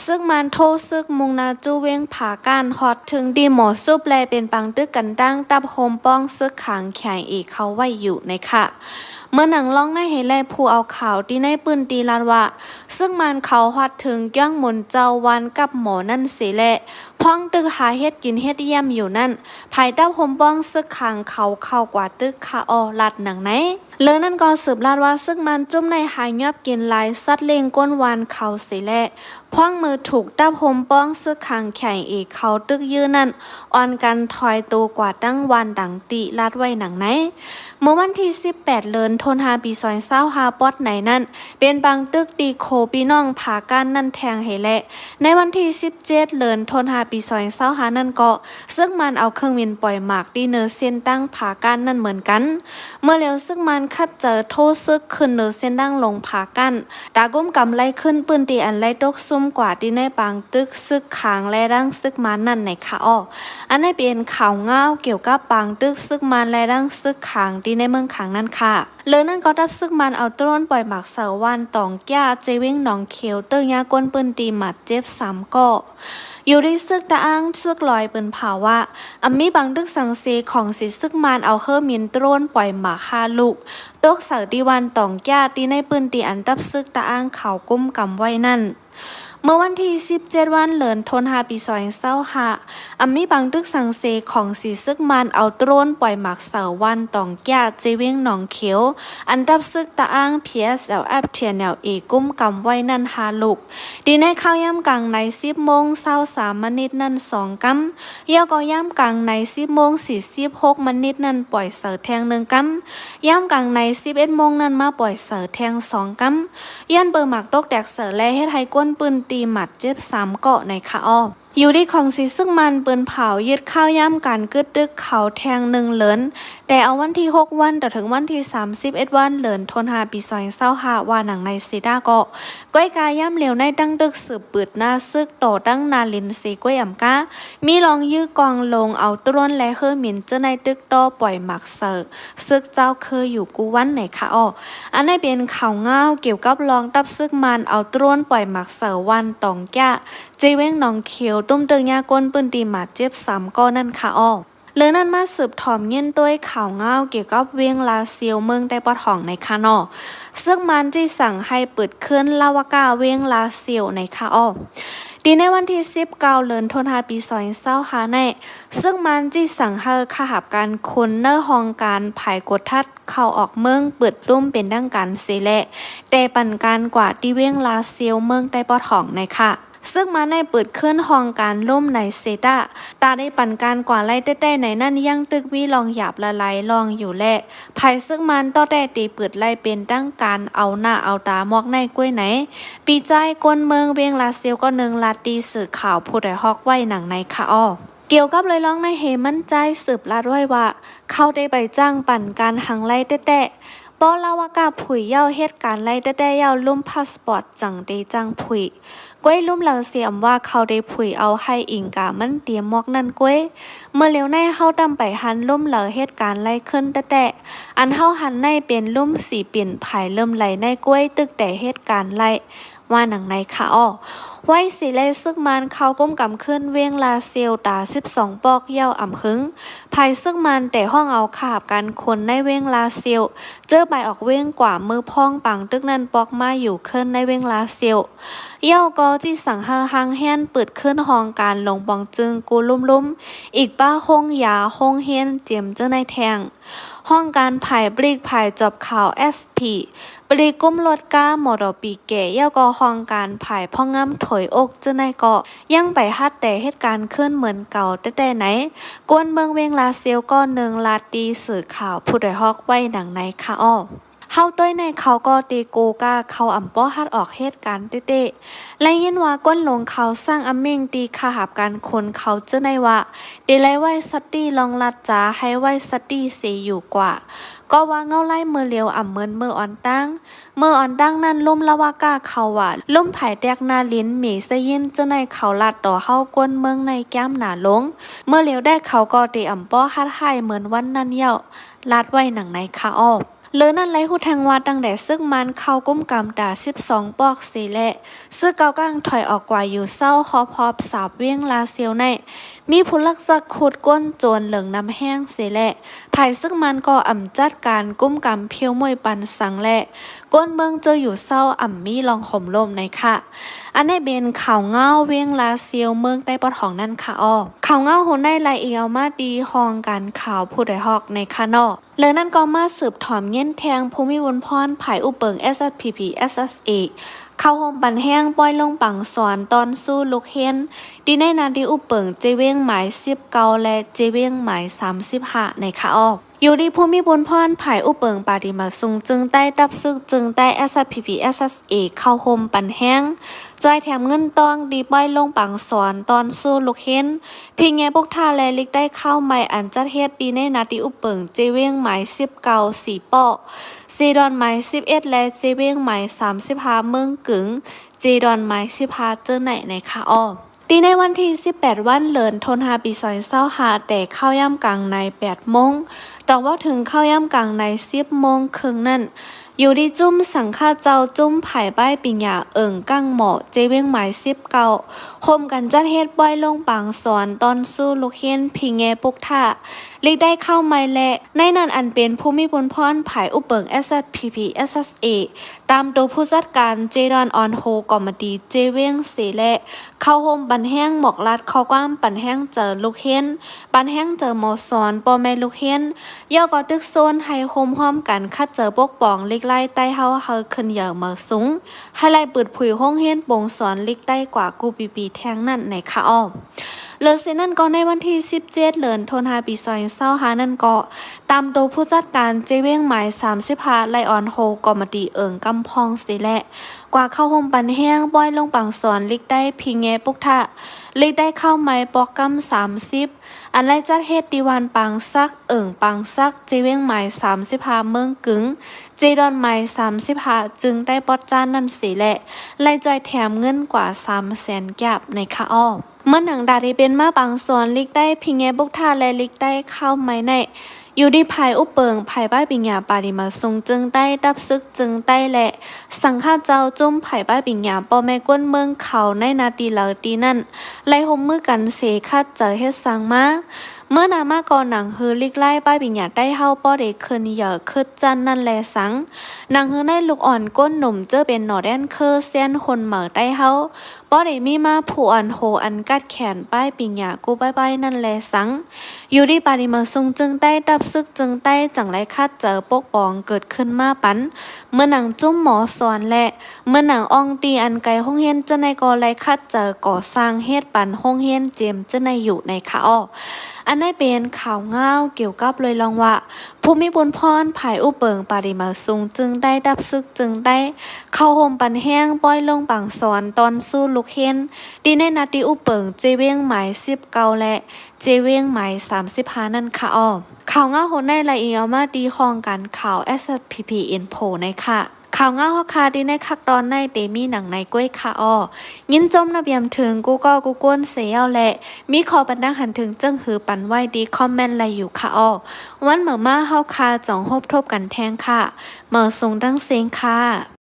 ຊຶກມານໂທຊຶກມຸ່ງໜ້າສູ່ວຽງຜາກ້ານຮອດເຖິງທີ່ໝໍຈຸບ ແລະ ເປັນປາງຕຶກກັນຕັ້ງດັບໂຮມປ້ອງຊຶກຂາງ KIA ເຂົ້າໄວ້ຢູ່ໃນຄະ. ເມື່ອໜັງລອງນາຍເຮ ແລະ ຜູ້ເອົາຂ່າວທີ່ໃນພື້ນທີ່ລາດວ່າ ຊຶກມານເຂົາຮອດເຖິງກ້ຽງໝົນເຈົ້າວານກັບໝໍນັ້ນເສແລະ ພອງຕຶກຫາເຮັດກິນເຮັດຢ້ຽມຢູ່ນັ້ນ ພາຍໃຕ້ໂຮມປ້ອງຊຶກຂາງເຂົາເຂົ້າກວ່າຕຶກຄະອ້ອ ລາດໜັງໃນ. ເລີນັ້ນກໍສືບລາດວ່າຊຶກມານຈຸ້ມໃນຫາຍອບກິນຫຼາຍສັດລ້ຽງກົ້ນວານເຂົາເສແລະ ພວກມືຖືກດັບໂຮມປ້ອງຊຶກຂາງ KIA ເຂົາຕຶກຢື້ນັ້ນ ອ່ອນກັນຖອຍໂຕກວ່າຕັ້ງວານດັງທີ່ລາດໄວ້ໜັງໃນ. ເມື່ອວັນທີສິບແປດເດືອນທັນວາປີສອງພັນຊາວຫ້າປອດໃນນັ້ນ ເປັນປາງຕຶກທີ່ໂຄພີ່ນ້ອງຜາກ້ານນັ້ນແທງເຮແລະ ໃນວັນທີສິບເຈັດເດືອນທັນວາປີສອງພັນຊາວຫ້ານັ້ນກໍ ຊຶກມານເອົາເຄື່ອງບິນປ່ອຍໝາກທີ່ເນີເສັ້ນຕັ້ງຜາກ້ານນັ້ນເໝືອນກັນ. ເມື່ອແລ້ວຊຶກມານຄັດເຈີໂທຊຶກຂຶ້ນເນີເສັ້ນຕັ້ງລົງຜາກ້ານ ຕາກຸມກຳໄລ່ຂຶ້ນພື້ນທີ່ອັນໄລ່ຕົກຊຸ່ມກວ່າທີ່ໃນປາງຕຶກຊຶກຂາງ ແລະ ດັ່ງຊຶກມານນັ້ນໃນຄະອ້ອ. ອັນໃດເປັນຂ່າວງາວກ່ຽວກັບປາງຕຶກຊຶກມານ ແລະ ດັ່ງຊຶກຂາງທີ່ໃນເມືອງຂາງນັ້ນຄະ. ເລີນັ້ນກໍທັບຊຶກມານເອົາໂດຣນປ່ອຍໝາກໃສ່ວານຕອງກ້າ ເຈວຽງໜອງຂຽວ ຕຶກຍາກ້ນພື້ນທີ່ບາດເຈັບສາມກໍ. ຢູ່ທີ່ຊຶກ ຕະອາງຊຶກລອຍເປີນເຜົາວ່າ ອຳມີບັນທຶກສັງເສຂອງສີຊຶກມານເອົາເຮີມິນໂດຣນປ່ອຍໝາກຫ້າລູກ ຕົກໃສ່ທີ່ວັນຕອງຈາ ທີ່ໃນພື້ນທີ່ອັນທັບຊຶກຕະອາງເຂົາກຸມກຳໄວ້ນັ້ນ. ເມື່ອວັນທີສິບເຈັດວັນ ເດືອນທັນວາ ປີສອງພັນຊາວຫ້າ ອຳມີບັນທຶກສັງເສຂອງສີຊຶກມານເອົາໂດຣນປ່ອຍໝາກໃສ່ວັນຕອງຈາ ເຈວຽງໜອງຂຽວ ອັນທັບຊຶກຕະອາງ ພີເອັສແອລເອັຟ ທີເອັນແອລເອ ກຸມກຳໄວ້ນັ້ນຫ້າລູກ ທີ່ໃນຂ່າວຍາມກາງໃນສິບໂມງຊາວສາມມະນິດນັ້ນສອງກຳ, ແລ້ວກໍຍາມກາງໃນສິບໂມງສີ່ສິບຫົກມະນິດນັ້ນປ່ອຍໃສ່ແທ່ງໜຶ່ງກຳ, ຍາມກາງໃນສິບເອັດໂມງນັ້ນມາປ່ອຍໃສ່ແທ່ງສອງກຳ, ຍ້ອນເປີໝາກຕົກແຕກໃສ່ ແລະ ເຮັດໃຫ້ຄົນພື້ນທີ່ບາດເຈັບສາມເກາະໃນຄະອອ. ຢູ່ດີຂອງສີຊຶກມານເປີນເຜົາຍຶດຂ່າວຍາມການກຶດຕຶກເຂົາແທ່ງໜຶ່ງເລີນ ແຕ່ເອົາວັນທີຫົກວັນ ຕໍ່ເຖິງວັນທີສາມສິບເອັດວັນ ເດືອນທັນວາ ປີສອງພັນຊາວຫ້າ ວ່າໜັງໃນເຊຕາເກາະ. ກ້ອຍກາຍາມຫຼຽວໃນຕັ້ງຕຶກສືບປືດໜ້າຊຶກຕໍ່ຕັ້ງໜ້າລິນເຊກ້ວຍອຳກາ ມີລອງຢື້ກອງລົງເອົາໂດຣນ ແລະ ເຮີມິນເຈີໃນຕຶກຕໍ່ປ່ອຍໝາກໃສ່ຊຶກເຈົ້າຄືຢູ່ກູ່ວັນໃນຄະອອ. ອັນໃດເປັນຂ່າວງາວກ່ຽວກັບລອງທັບຊຶກມານເອົາໂດຣນປ່ອຍໝາກໃສ່ວັນຕອງຈາ ເຈວຽງໜອງຂຽວ ຕຸ້ມຕຶກຍາຄົນພື້ນທີ່ບາດເຈັບສາມເກາະນັ້ນຄະອອ. ເລື່ອງນັ້ນມາສືບຖອມຍິນໂຕຍຂ່າວງາວກ່ຽວກັບວຽງລາຊຽວເມືອງໃຕ້ປອດຫ້ອງໃນຄະນອ. ຊຶກມານຈີ່ສັ່ງໃຫ້ເປີດຄືນລາວະກາວຽງລາຊຽວໃນຄະອອ. ທີ່ໃນວັນທີສິບເກົ້າ ເດືອນທັນວາ ປີສອງພັນຊາວຫ້າໃນ ຊຶກມານຈີ່ສັ່ງໃຫ້ຄະຫາບການຄຸນໃນຫ້ອງການຜາຍກົດທັດເຂົ້າອອກເມືອງເປີດລຸ່ມເປັນທາງການເສຍແລ້ວ ແຕ່ປັນການກວ່າທີ່ວຽງລາຊຽວເມືອງໃຕ້ປອດຫ້ອງໃນຄະ. ຊຶກມານໄດ້ເປີດຄືນຫ້ອງການລຸ່ມໃນເຊຕາ ຕາໄດ້ປັນການກວ່າໄດ້ແຕ່ໆໃນນັ້ນ ຍັງຕຶກມີລອງຫຍາບລະລາຍລອງຢູ່ແລະ ພາຍຊຶກມານຕໍ່ແຕ່ຕີເປີດໄດ້ເປັນທາງການເອົາໜ້າເອົາຕາໝວກໃນກ້ວຍໃນ ປີຈາຍຄົນເມືອງວຽງລາຊຽວກໍໜຶ່ງລາດຕີສື່ຂ່າວຜູ້ດອຍຮອກໄວ້ໜັງໃນຄະອອ. ກ່ຽວກັບເລື່ອງລອງໃນເຮມັນຈາຍສືບລາດໄວ້ວ່າ ເຂົາໄດ້ໄປຈ້າງປັນການຫັງໄລ່ແຕ່ໆ ປໍລາວະກາຜຸຍເຍົາເຮັດການໄລ່ແຕ່ໆເຍົາລຸ່ມພາສປອດຈັ່ງໄດ້ຈ້າງຜຸຍ ກ້ວຍລຸ່ມເລີເສຍອຳວ່າເຂົາໄດ້ຜຸຍເອົາໃຫ້ອິງກາມັນຕຽມໝວກນັ້ນກ້ວຍ ເມື່ອຫຼຽວໃນເຮົາຕຳໄປຫັນລຸ່ມເລີເຮັດການໄລ່ຂຶ້ນແຕ່ໆ ອັນເຮົາຫັນໃນເປັນລຸ່ມສີປິ່ນ ພາຍເລີ່ມໄລ່ໃນກ້ວຍຕຶກແຕ່ເຮັດການໄລ່ ວ່າໜັງໃນຄະອອ. ໄວສີແລຊຶກມານເຂົ້າກຸມກຳຂຶ້ນວຽງລາຊຽວຕາສິບສອງປອກເຍົາອຳຫຶງ ພາຍຊຶກມານແຕ່ຫ້ອງເອົາຄະຫາບການຄົນໃນວຽງລາຊຽວ ເຈີໄປອອກວຽງກວ່າເມືອພອງປາງຕຶກນັ້ນປອກມາຢູ່ຄືນໃນວຽງລາຊຽວ ເຍົາກໍຈີ່ສັ່ງໃຫ້ຫ້າງແຮງເປີດຄືນຫ້ອງການລົງປອງຈຶ່ງກູລຸມໆ ອີກປະໂຮງຢາ ໂຮງຮຽນ ເຈມເຈີໃນແທ່ງ ຫ້ອງການພາຍບລິກພາຍຈອບຂ່າວ ເອສພີ ບລິກກຸມລົດກາມໍຕໍປີແກ່ ແລ້ວກໍຫ້ອງການພາຍພອງງາມຖອຍອົກເຈີໃນເກາະ ຍັງໄປຮັດແຕ່ເຮັດການຄືນເໝືອນເກົ່າແຕ່ໆໃນ ກວນເມືອງວຽງລາຊຽວກໍໜຶ່ງລາດຕີສື່ຂ່າວຜູ້ດອຍຮອກໄວ້ໜັງໃນຄະອອ. ເຮົາໂຕຍໃນເຂົາກໍຕີໂກກາເຂົາອຳບໍ່ຮັດອອກເຮັດການເຕະໆ ໄດ້ຍິນວ່າກົນຫຼົງເຂົາສ້າງອຳມິ່ງຕີຄະຫາບການຄົນເຂົາເຈີໃນວ່າ ໄດ້ໄລ່ໄວ້ສະຕິລອງລັດຈາໃຫ້ໄວ້ສະຕິເສຢູ່ກວ່າ ກໍວ່າເງົາໄລ່ເມື່ອຫຼຽວອຳເມີນເມື່ອອ່ອນຕັ້ງ ເມື່ອອ່ອນຕັ້ງນັ້ນລຸ່ມລາວະກາເຂົາວ່າ ລຸ່ມພາຍແຕກໜ້າລິນເມໄຊຍິນເຈີໃນເຂົາລັດຕໍ່ເຮົາກົນເມືອງໃນແກ້ມໜາລົງ ເມື່ອຫຼຽວໄດ້ເຂົາກໍເຕະອຳປ້ອຮັດໃຫ້ເໝືອນວັນນັ້ນເຍົາ ລາດໄວ້ໜັງໃນຄະອອ. ເລີນັ້ນໄລ່ຮູ້ແທງວ່າ ຕັ້ງແຕ່ຊຶກມານເຂົ້າກຸມກຳຕາສິບສອງປອກເສແລະ ຊຶກເກົ່າກາງຖອຍອອກກວ່າຢູ່ເຊົາຮອບຮອບສາບວຽງລາຊຽວໃນ ມີຜູ້ລັກຊັກຂຸດຄົ້ນໂຈນເລິງນຳແຮງເສແລະ ພາຍຊຶກມານກໍອຳຈັດການກຸມກຳພຽວໝ້ວຍປັນສັງແລະ ກົນເມືອງເຈີຢູ່ເຊົາອຳມີລອງໂຫມລົມໃນຄະ. ອັນໃດເປັນຂ່າວງາວວຽງລາຊຽວເມືອງໃຕ້ປອດຫ້ອງນັ້ນຄະອອ. ຂ່າວງາວຫົວໃນລາຍອີງເອົາມາຕີຫ້ອງການຂ່າວຜູ້ດອຍຮອກໃນຄະເນາະ. ເລີນັ້ນກໍມາສືບຖອມເງິນແທ່ງ ຜູ້ມີບຸນພອນ ພາຍອຸບເປິງ ເອສແອັສພີພີ ເອສແອັສເອ ເຂົ້າໂຮມປັນແຮງ ປ້ອຍລົງປັງສອນ ຕອນສູ້ລູກເຮນ ທີ່ໃນໜ້າທີ່ອຸບເປິງ ເຈວຽງໝາຍສິບເກົ້າ ແລະ ເຈວຽງໝາຍສາມສິບຫ້າ ໃນຄະອອ. ຢູ່ທີ່ຜູ້ມີບຸນພອນ ພາຍອຸບເປິງປາຕິມາສຸງເຈີງໃຕ້ ຕັບຊຶກເຈີງໃຕ້ ເອສແອັສພີພີ ເອສແອັສເອ ເຂົ້າໂຮມປັນແຮງ ຈ່ອຍແຖມເງິນຕອງ ທີ່ປ້ອຍລົງປັງສອນ ຕອນສູ້ລູກເຮນ ພິກແຍປຸກທາ ແລະ ລິກໄດ້ຂ່າວໃໝ່ ອັນຈັດເຮັດທີ່ໃນໜ້າທີ່ອຸບເປິງ ເຈວຽງໝາຍສິບເກົ້າ ສີ່ປ້ອ ເຈດອນໝາຍສິບເອັດ ແລະ ເຈວຽງໝາຍສາມສິບຫ້າ ເມືອງກຶງ ເຈດອນໝາຍສິບຫ້າ ເຈີໃນ ໃນຄະອອ. ທີ່ໃນວັນທີສິບແປດວັນ ເດືອນທັນວາ ປີສອງພັນຊາວຫ້າ ແຕ່ເຂົ້າຍາມກາງໃນແປດໂມງ ຕອນເວົ້າເຖິງເຂົ້າຍາມກາງໃນ ສິບໂມງເຄິ່ງນັ້ນ, ຢູ່ທີ່ຈຸ້ມສັງຄະເຈົ້າ ຈຸ້ມຝ່າຍປ້າຍປີນຫຍາ ເອີ່ງກ້າງໝໍ້ ເຈວຽງໝາຍສິບເກົ້າ ໂຮມກັນຈັດເຮັດປ້ອຍລົງປາງສອນ ຕ້ອນສູ້ລູກຮຽນ ພີແງປຸກທະ ລີກໄດ້ຂ່າວໃໝ່ ແລະ ໃນນັ້ນອັນເປັນຜູ້ມີບຸນພອນ ຝ່າຍອຸບເບິ່ງ SSPP SSA ຕາມໂຕຜູ້ຈັດການ ເຈດອນ ອອນໂຮ ກອມມະຕີ ເຈວຽງເສ ແລະ ເຂົ້າໂຮມປັນແຮງ ບອກລາດຂໍ້ຄວາມປັນແຮງໃຈລູກຮຽນ, ປັນແຮງໃຈໝໍສອນ, ພໍ່ແມ່ລູກຮຽນ, ແລ້ວກໍຕຶກຊົນໃຫ້ໂຮມຮ່ວມກັນຂັດໃຈປົກປ້ອງລິກໄລ້ໃຕ້ເຮົາໃຫ້ຂຶ້ນໃຫຍ່ມາສູງ, ໃຫ້ໄລ່ປືດຜຸຍໂຮງຮຽນໂປງສອນລິກໃຕ້ກວ່າກູ່ປີໆແທ່ງນັ້ນໃນຄະອອ. ເລີຍເສຍນັ້ນກໍໃນວັນທີສິບເຈັດ ເດືອນທັນວາ ປີສອງພັນຊາວຫ້ານັ້ນກໍ ຕາມໂຕຜູ້ຈັດການເຈວຽງໝາຍສາມສິບຫ້າ ໄລ່ອອນໂຮ ກອມມະຕີເອີ່ງກຳພອງເສ ແລະ ກວ່າເຂົ້າໂຮມປັນແຮງ ປ້ອຍລົງປາງສອນ ລິກໄດ້ພີແງປຸກທະ ລິກໄດ້ຂ່າວໃໝ່ ປອກກຳສາມສິບ ອັນໄດ້ຈັດເຮັດທີ່ບ້ານປາງສັກ ເອີ່ງປາງສັກ ເຈວຽງໝາຍສາມສິບຫ້າ ເມືອງກຶງ ເຈດອນໝາຍສາມສິບຫ້າ ຈຶ່ງໄດ້ປອດຈ້ານນັ້ນເສ ແລະ ໄດ້ຈ່ອຍແຖມເງິນກວ່າສາມແສນກີບໃນຄະອອ. ເມື່ອໜັງດາທີ່ເປັນມາປາງສອນ ລິກໄດ້ພີແງບຸກທາ ແລະ ລິກໄດ້ຂ່າວໃໝ່ໃນ ຢູ່ທີ່ຝ່າຍອຸບເບິ່ງ ຝ່າຍປ້າຍປີນຫຍາ ປາຣີມາຊຸງເຈີງໃຕ້ ດັບຊຶກເຈີງໃຕ້ ແລະ ສັງຄະເຈົ້າຈຸ້ມຝ່າຍປ້າຍປີນຫຍາ ພໍ່ແມ່ຄົນເມືອງເຂົາໃນນາທີລາວຕີນັ້ນ ໄລ່ຮ່ວມມືກັນເສ ຂັດໃຈເຮັດສ້າງມາ. ເມື່ອໜ້າມາກໍໜັງຮືລິກໄລ່ປ້າຍປີນຫຍາໃຕ້ເຮົາ ບໍ່ໄດ້ຂຶ້ນເຫຍີຂຶ້ນຊັ້ນນັ້ນແລສັງ. ໜັງຮືໃນລູກອ່ອນກົ້ນໜຸ່ມ ເຈີເປັນໜໍ່ແດນເຄີແຊນຄົນໃໝ່ໃຕ້ເຮົາ ບໍ່ໄດ້ມີມາຜູ້ອ່ອນໂຫອັນກັດແຂນປ້າຍປີນຫຍາກູ້ປ້າຍໆນັ້ນແລສັງ. ຢູ່ທີ່ປາຣີມາຊຸງເຈີງໃຕ້ ດັບຊຶກເຈີງໃຕ້ ຈັ່ງໄດ້ຂັດໃຈປົກປ້ອງເກີດຂຶ້ນມາປັນ ເໝືອນໜັງຈຸ້ມໝໍສອນ ແລະ ເໝືອນໜັງອ່ອງຕີອັນໄກໂຮງຮຽນເຈົ້າໃນກໍໄດ້ຂັດໃຈກໍ່ສ້າງເຮັດປັນໂຮງຮຽນເຈມເຈົ້າໃນຢູ່ໃນຄະອອ. ອັນໃດເປັນຂ່າວງາວກ່ຽວກັບເລື່ອງວ່າ ຜູ້ມີບຸນພອນຝ່າຍອຸບເບິ່ງປາຣີມາຊຸງເຈີງໃຕ້ ດັບຊຶກເຈີງໃຕ້ ເຂົ້າໂຮມປັນແຮງ ປ້ອຍລົງປາງສອນ ຕ້ອນສູ້ລູກຮຽນ ທີ່ໃນນາທີອຸບເບິ່ງ ເຈວຽງໝາຍສິບເກົ້າ ແລະ ເຈວຽງໝາຍສາມສິບຫ້ານັ້ນຄະອອ. ຂ່າວງາວຫົວໃນລະອີອອກມາທີ່ຫ້ອງການຂ່າວ SSPP Info ໃນຄະ. ຂ່າວງາວເຮົາຄາທີ່ໃນຄັກຕອນໃນເຕມີໜັງໃນກ້ວຍຄະອອ. ຍິນຊົມນຳຢ້ຽມເຖິງກູ່ກໍກູ່ກົ້ນເສຍແລ້ວ ແລະ ມີຂໍ້ບັນດາຫັນເຖິງເຊິ່ງຫືອປັນໄວ້ທີ່ຄອມເມັນໄດ້ຢູ່ຄະອອ. ວັນເໝີມາເຮົາຄາຈອງພົບທົບກັນແທງຄະ. ເໝີສູງດັ່ງເສັງຄະ.